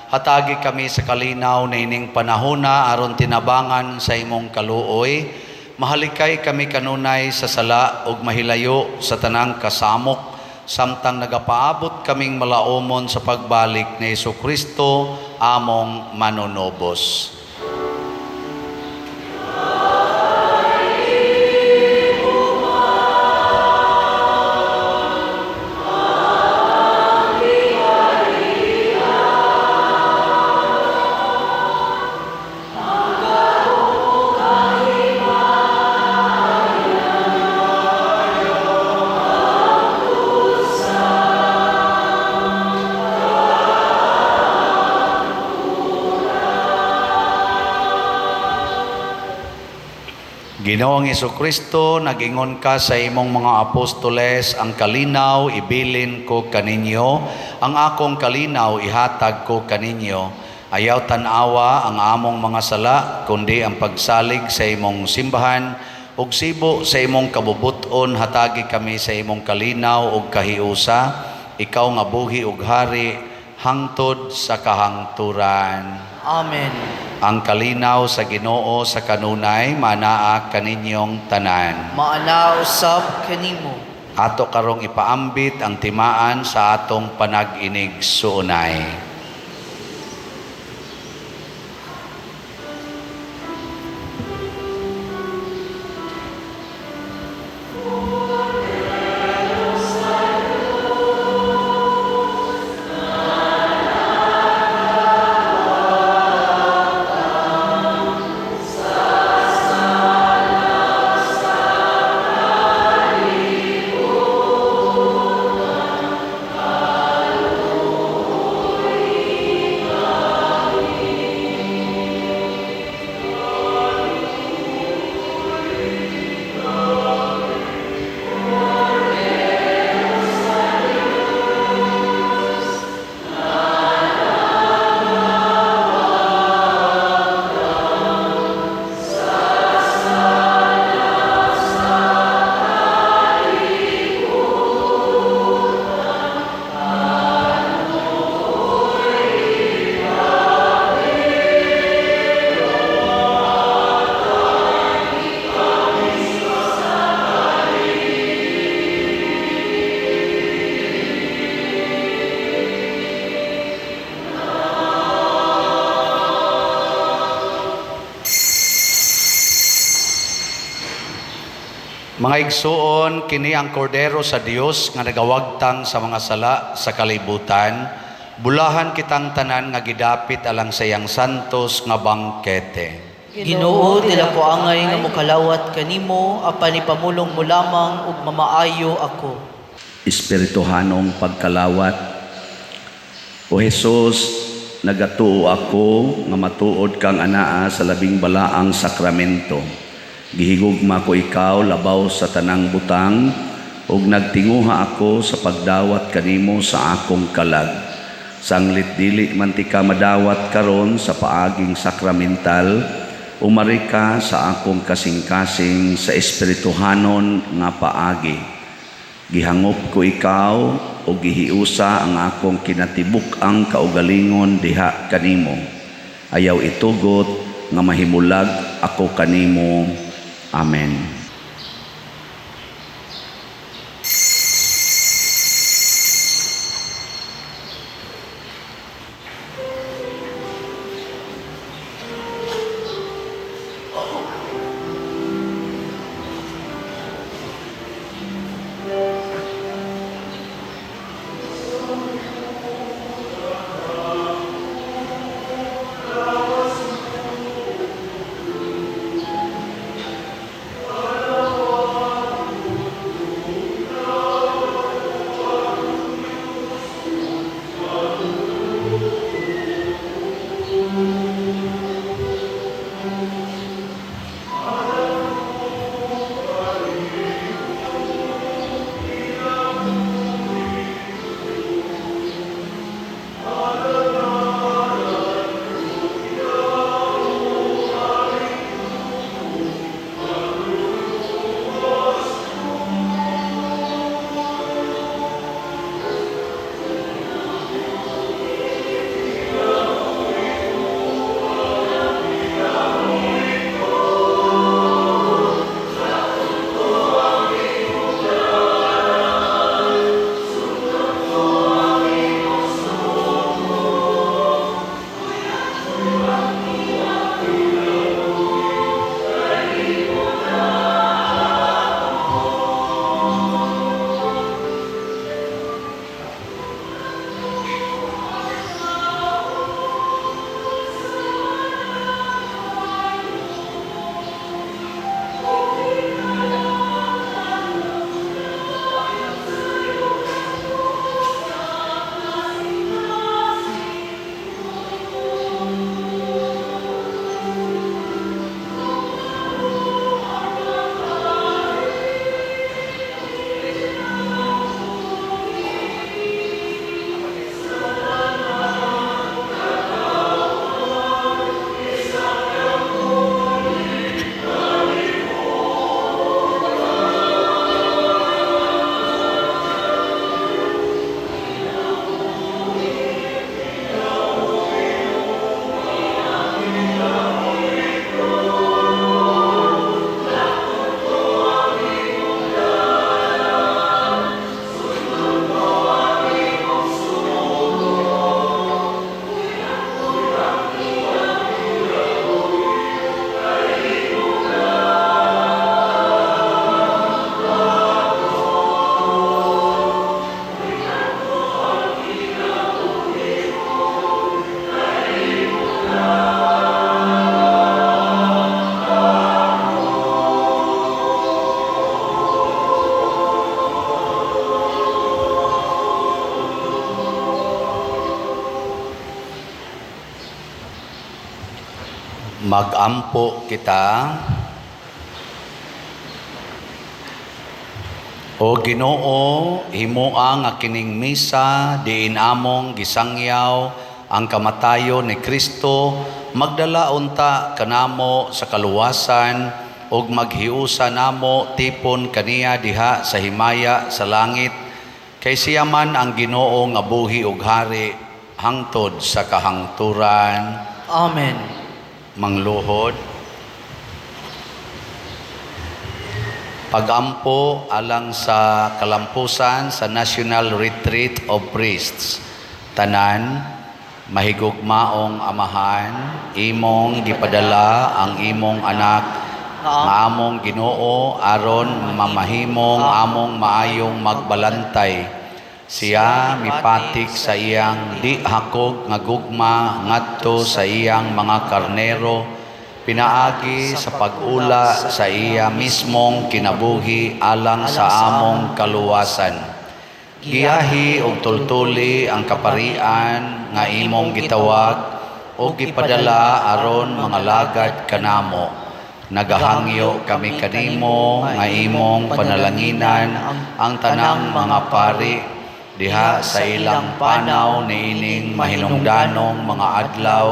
Hatagi kami sa kalinaw niining panahona aron tinabangan sa imong kaluoy. Mahalikay kami kanunay sa sala ug mahilayo sa tanang kasamok samtang nagapaabot kaming malaumon sa pagbalik ni Kristo among manunobos. Ginoong Kristo, nagingon ka sa imong mga apostoles, "Ang kalinaw ibilin ko kaninyo, ang akong kalinaw ihatag ko kaninyo." Ayaw tan-awa ang among mga sala, kundi ang pagsalig sa imong simbahan, ug sibo sa imong kabubuton hatagi kami sa imong kalinaw ug kahiusa, ikaw nga buhi ug hari hangtod sa kahangturan.
Amen.
Ang kalinaw sa Ginoo sa kanunay manaa kaninyong tanan.
Maana usab kanimo.
Ato karong ipaambit ang timaan sa atong panag-inig suunay. Mga igsuon, kini ang kordero sa Dios nga nagawagtang sa mga sala sa kalibutan. Bulahan kitang tanan nga gidapit alang sa iyang santos nga bangkete.
Ginoo, dili ko angay nga mokalawat kanimo, apan ipamulong mo lamang ug mamaayo ako.
Espirituhanong pagkalawat. O Jesus, nagatuo ako nga matuod kang anaa sa labing balaang sakramento. Gihigugma ko ikaw labaw sa tanang butang ug nagtinguha ako sa pagdawat kanimo sa akong kalag. Sanglit dili man tika madawat karon sa paaging sakramental, umari ka sa akong kasing-kasing sa espirituhanon nga paagi. Gihangop ko ikaw o gihiusa ang akong kinatibuk-ang kaugalingon diha kanimo. Ayaw itugot nga mahimulag ako kanimo. Amen. Magampo kita. O Ginoo, himoa nga kining misa diin among gisangyaw ang kamatayon ni Kristo magdala unta kanamo sa kaluwasan ug maghiusa namo tipon kaniya diha sa himaya sa langit, kay siya man ang Ginoo nga buhi ug hari hangtod sa kahangturan.
Amen.
Mangluhod. Pagampo alang sa kalampusan sa National Retreat of Priests. Tanan, mahigugmaong Amahan, imong gipadala ang imong anak nga among Ginoo aron mamahimong among maayong magbalantay. Siya mipatik sa iyang di hakog nga gugma ngadto sa iyang mga karnero, pinaagi sa pag-ula sa iya mismong kinabuhi alang sa among kaluwasan. Giyahi og tultuli ang kaparian nga imong gitawag og gipadala aron mga lagad kanamo. Nagahangyo kami kanimo nga imong panalanginan ang tanang mga pari diha sa ilang panaw niining mahinungdanong mga adlaw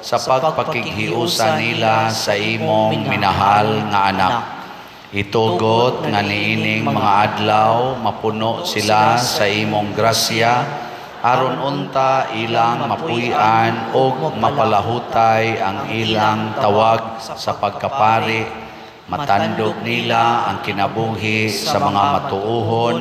sa pagpakighiusa nila sa imong minahal nga anak. Itugot nga niining mga adlaw mapuno sila sa imong grasya, aron unta ilang mapuy-an ug mapalahutay ang ilang tawag sa pagkapari, matandog nila ang kinabuhi sa mga matuohon,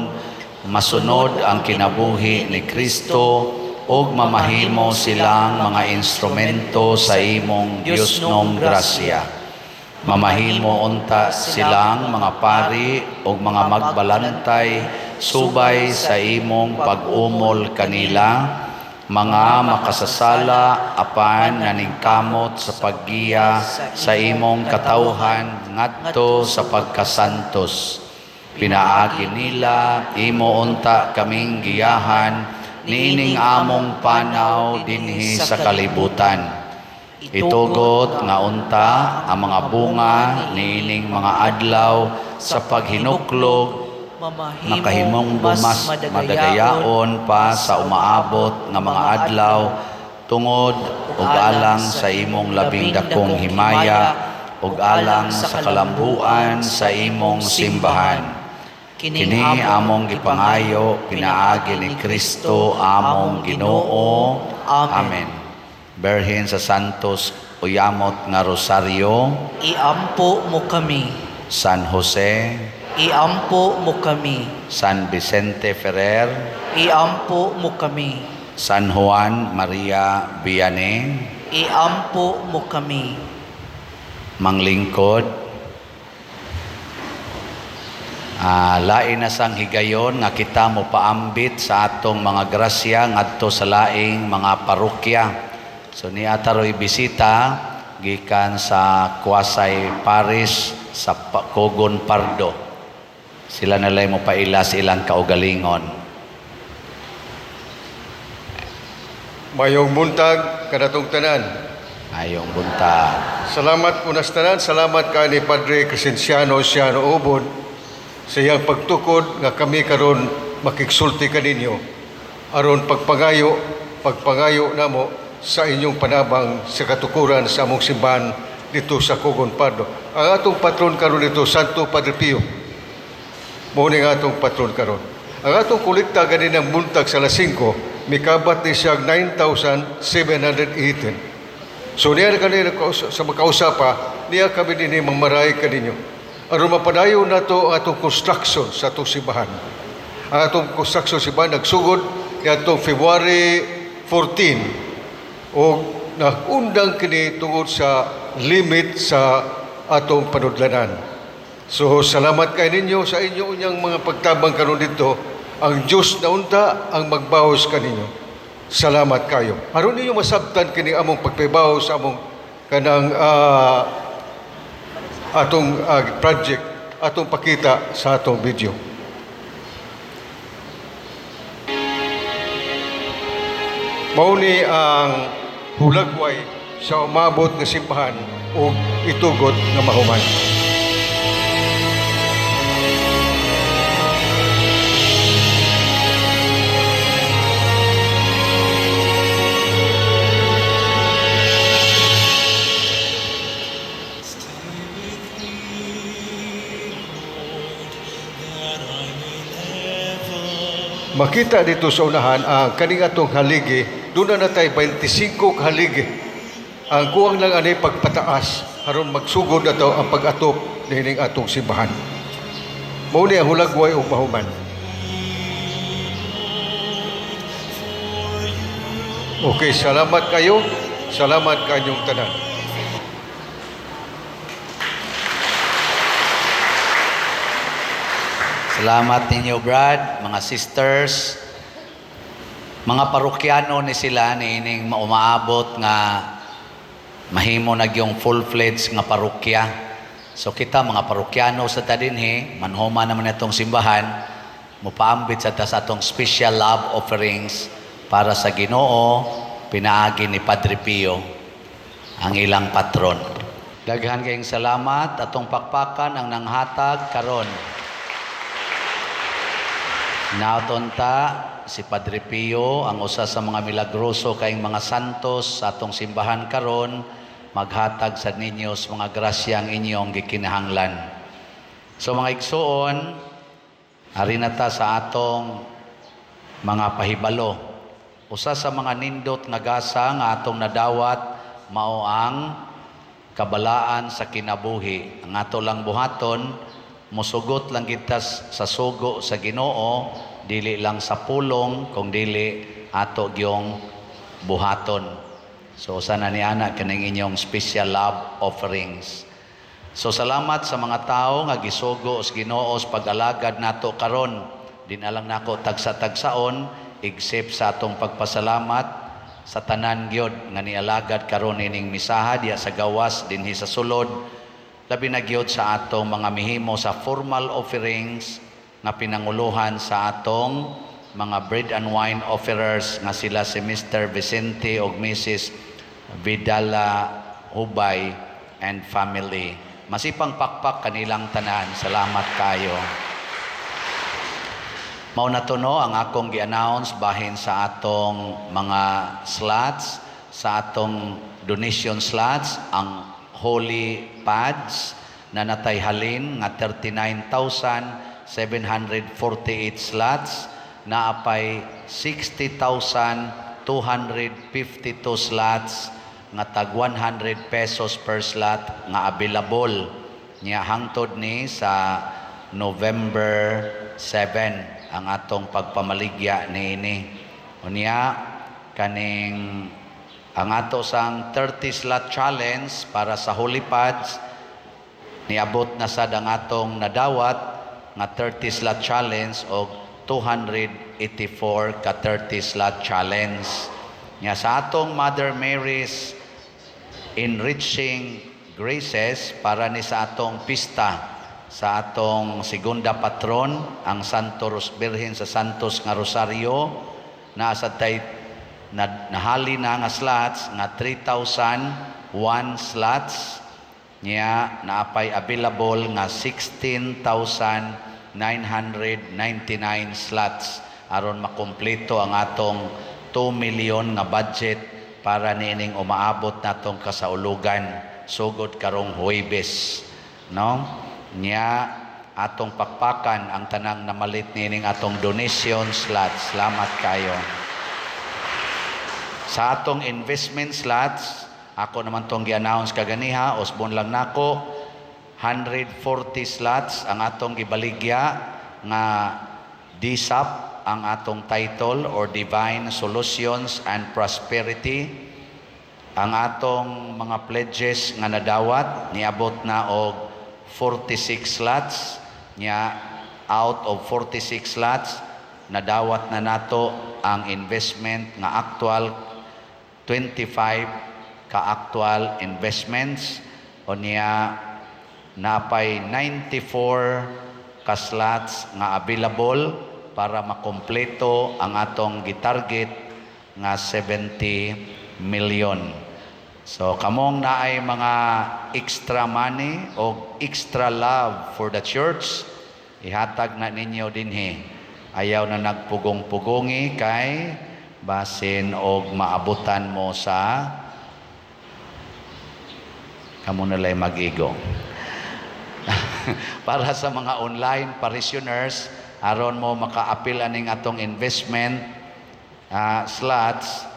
masunod ang kinabuhi ni Kristo, ug mamahimo silang mga instrumento sa imong Diosnong grasya. Mamahimo unta silang mga pari ug mga magbalantay subay sa imong pag-umol kanila, mga makasasala apan naningkamot sa paggiya sa imong katawhan ngadto sa pagkasantos. Pinaagi nila imo unta kaming giyahan niining among panaw dinhi sa kalibutan. Itugot nga unta ang mga bunga niining mga adlaw sa paghinuklog makahimong mas madagayaon pa sa umaabot nga mga adlaw tungod ug alang sa imong labing dakong himaya ug alang sa kalambuan sa imong simbahan. Kini among gipangayo pinaagi ni Kristo among Ginoo.
Amen.
Amen. Berhen sa Santos Uyamot nga Rosario,
Iampo mo kami.
San Jose,
Iampo mo kami.
San Vicente Ferrer,
Iampo mo kami.
San Juan Maria Vianney,
Iampo mo kami.
Manglingkod. Lain na sang higayon nga kita mo paambit sa atong mga grasya ngadto sa laing mga parokya. So niya taroy bisita gikan sa Kuasay Paris sa Cogon Pardo. Sila nalay mo paila sa ilang kaugalingon.
Mayong buntag kanatong tanan.
Mayong buntag.
Salamat unas tanan, salamat ka ni Padre Crescenciano Siano Ubod sa iyang pagtukod nga kami karon makigsulti kaninyo aron pagpangayo namo sa inyong panabang sa katukuran sa among simbahan dito sa Cogon Pardo. Ang atong patron karon dito, Santo Padre Pio. Mao ni ang atong patron karon. Ang atong kolekta ganinang buntag sa alas 5, mikabat ni siya 9,718. So niya kanina sa makausapa, niya kami dinhi mangmaray kaninyo. Aron mapadayon nato ang atong construction sa atong simbahan. Ang atong construction sa simbahan nagsugod niadtong February 14 og naundang kini tungod sa limit sa atong panudlanan. So salamat kay ninyo sa inyo unyang mga pagtabang karon dito. Ang Dios na unta ang magbaos kaninyo. Salamat kayo. Aron ninyo masabtan kini among pagpabaw sa among kanang atong project, atong pakita sa atong video. Mao ni ang hulagway sa umabot nga simbahan ug itugot nga mahuman. Makita dito sa unahan ang kaning atong haligi, doon na natay 25 ka haligi. Ang kuwang lang ani pagpataas aron magsugod na to ang pag-atop niining atong simbahan. Mao ni ang hulagway ug mahuman. Okay, salamat kayo. Salamat kanyong tanan.
Salamat ninyo, Brad, mga sisters, mga parokyano ni sila niining maumaabot nga mahimo na gyung full-fledged nga parokya. So kita mga parokyano sa tadinhi, manhuma naman itong simbahan, mupaambit sa ta sa atong special love offerings para sa Ginoo, pinaagi ni Padre Pio, ang ilang patron. Daghan kayong salamat atong pakpakan ang nanghatag karon. Naton ta si Padre Pio ang usa sa mga milagroso kayong mga santos sa atong simbahan karon, maghatag sa ninyo sa mga grasya ang inyong gikinahanglan. So mga igsuon, ari na ta sa atong mga pahibalo. Usa sa mga nindot nga gasa nga atong nadawat mao ang kabalaan sa kinabuhi. Ang ato lang buhaton, musugot lang kita sa sugo sa Ginoo, dili lang sa pulong, kung dili ato gyong buhaton. So usa na ni ana kaning inyong special love offerings. So salamat sa mga tao nga gisugo sa Ginoo sa pag-alagad nato karon. Di na lang nako tagsa-tagsaon except sa atong pagpasalamat sa tanan gyud nga nialagad karon ining misaha diya sa gawas dinhi sa sulod, labi na gyud sa atong mga mihimo sa formal offerings nga pinanguluhan sa atong mga bread and wine offerers nga sila si Mr. Vicente og Mrs. Vidala Hubay and family. Masipang pakpak kanilang tanan. Salamat kayo. Mao na to, no, ang akong gi-announce bahin sa atong mga slots, sa atong donation slots, ang holy pads na natay halin nga 39,748 slots, naapay 60,252 slots nga tag 100 pesos per slot nga available niya hangtod ni sa November 7 ang atong pagpamaligya niini. Unya kaning ang ato sang 30 slot challenge para sa holy pads, niabot na sad ang atong nadawat nga 30 slot challenge og 284 ka 30 slot challenge. Nya sa atong Mother Mary's Enriching Graces para ni sa atong pista sa atong segunda patron ang Santo Birhen sa Santos nga Rosario, naa sa tay na, nahali na nga slots nga 3,001 slots niya, naapay available nga 16,999 slots aron makumpleto ang atong 2 million nga budget para niining umaabot natong kasaulugan sugod karong Huwebes, no. Nya atong pakpakan ang tanang namalit niining atong donation slots. Salamat kayo. Sa atong investment slots, ako naman tong gi-announce kaganiha, usbon lang nako, 140 slots ang atong gibaligya nga DSAP ang atong title or Divine Solutions and Prosperity. Ang atong mga pledges nga nadawat niabot na og 46 slots nya. Out of 46 slots, nadawat na nato ang investment nga actual, 25 ka actual investments. O niya napay 94 ka slots nga available para makumpleto ang atong gitarget nga 70 million. So kamong naay mga extra money o extra love for the church, ihatag na ninyo dinhi. Ayaw na nagpugong-pugongi kay basin og maabutan mo sa kamo nalay mag-igo. Para sa mga online parishioners, aron mo maka-apil aning atong investment slots,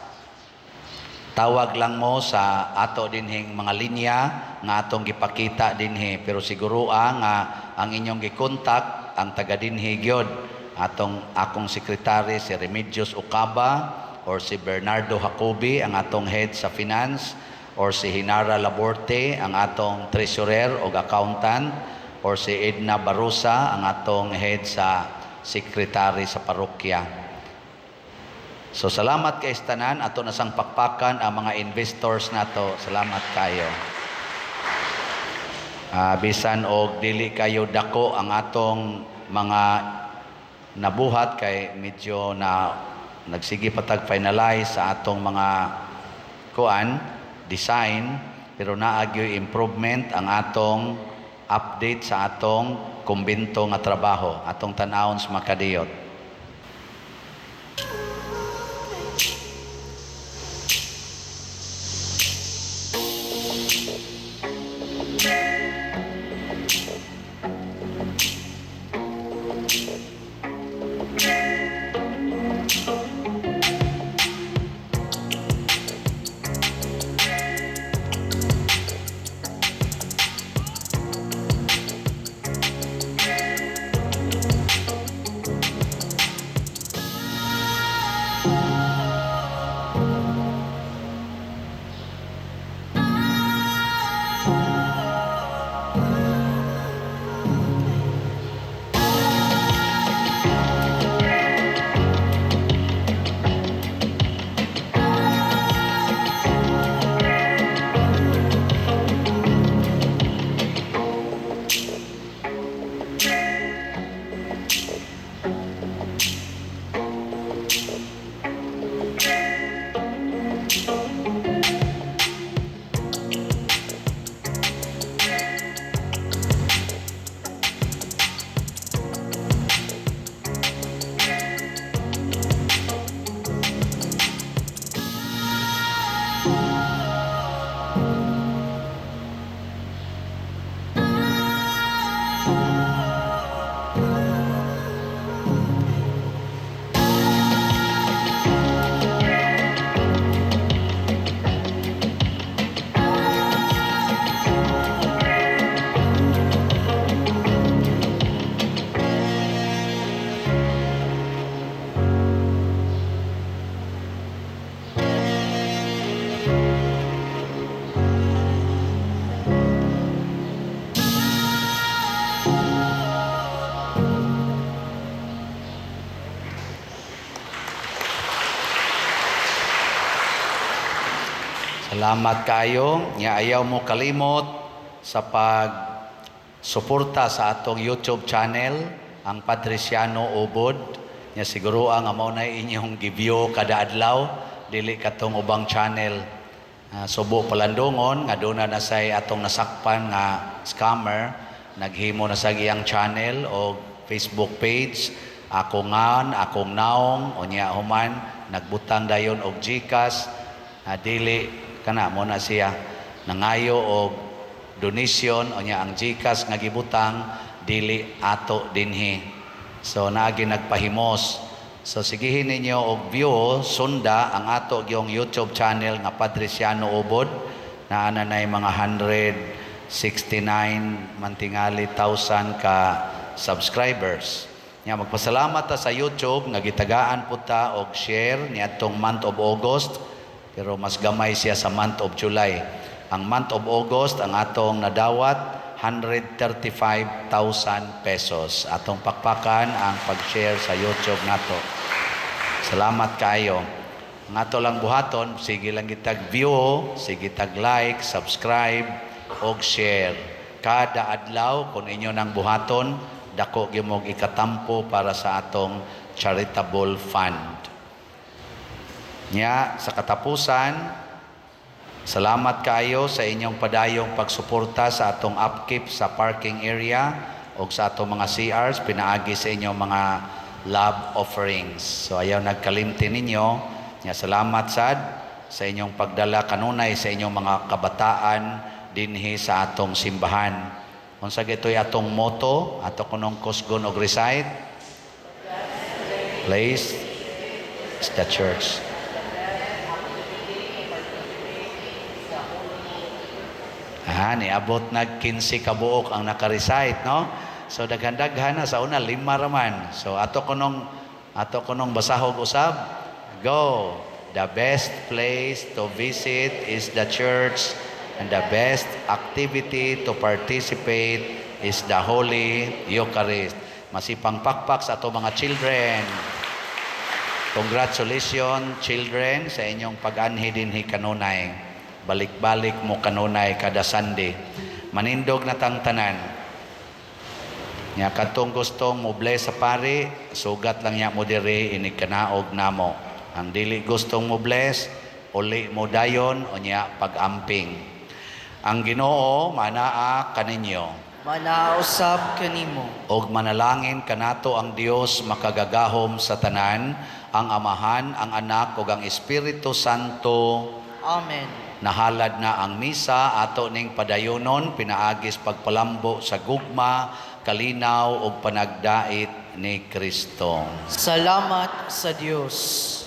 tawag lang mo sa ato dinhing mga linya nga atong gipakita dinhi, pero siguro nga ang inyong gikontak ang taga dinhi gyud, atong akong sekretary si Remedios Ocaba or si Bernardo Jacobi ang atong head sa finance, or si Hinara Laborte ang atong treasurer o accountant, or si Edna Barosa ang atong head sa sekretary sa parokya. So salamat kay tanan, ato na sang pakpakan ang mga investors nato. Salamat kayo. Bisan og dili kayo dako ang atong mga nabuhat kay medyo na nagsige patag finalize sa atong mga kuan design, pero naa gyoy improvement ang atong update sa atong kumbento nga trabaho, atong tan-awon sa makadiyot. Salamat kayo. Nya ayaw mo kalimot sa pag-suporta sa atong YouTube channel, ang Patriciano Ubod. Nya siguro ang amo na inyong gi-view kada adlaw, dili katong ubang channel. Subo palandungon nga doon na say atong nasakpan nga scammer, naghimo na sa iyang channel o Facebook page. Ako ngan, akong naong, unya human nagbutang dayon og GCash. Dili kana mo na siya nangayo og donation, unya ang GCash nga gibutang dili ato dinhi. So naagi nagpahimos. So sigihin ninyo og view, sunda ang ato gyong YouTube channel nga Patriciano Ubod, naa na nay mga 169 mantingali thousand ka subscribers. Nya magpasalamat ta sa YouTube nga gitagaan pud ta og share niadtong month of August, pero mas gamay siya sa month of July. Ang month of August ang atong nadawat 135,000 pesos. Atong pakpakan ang pag-share sa YouTube nato. Salamat kayo. Ang ato lang buhaton, sige lang gitag view, sige tag like, subscribe, og share. Kada adlaw kung inyo nang buhaton, dako gyud mong ikatampo para sa atong charitable fund. Nya sa katapusan, Salamat kaayo sa inyong padayong pagsuporta sa atong upkeep sa parking area o sa atong mga CRs pinaagi sa inyong mga love offerings. So ayaw nagkalimti ninyo. Nya salamat sad sa inyong pagdala kanunay sa inyong mga kabataan dinhi sa atong simbahan. Unsa gito'y atong motto, ato kunong kusgon og recite? Place is the church. Ah, niabot nag 15 ka buok ang naka-recite, no? So daghan-daghan na sa una lima raman. So ato kunong basahog usab. Go. The best place to visit is the church and the best activity to participate is the Holy Eucharist. Masipang pakpak sa ato mga children. Congratulations, children, sa inyong pag-anhi dinhi kanunay. Balik-balik mo kanunay kada Sunday. Manindog na tang tanan. Nya kadtong gustong mo bless sa pari, sugat lang nya mo diri inig kanaog namo. Ang dili gustong mo bless, uli mo dayon o nya pag-amping. Ang Ginoo manaa kaninyo.
Manaa usab kanimo.
Og manalangin kanato ang Dios makagagahom sa tanan, ang Amahan, ang Anak ug ang Espiritu Santo.
Amen.
Nahalad na ang misa ato ning padayonon pinaagis pagpalambo sa gugma, kalinaw ug panagdait ni Kristo.
Salamat sa Dios.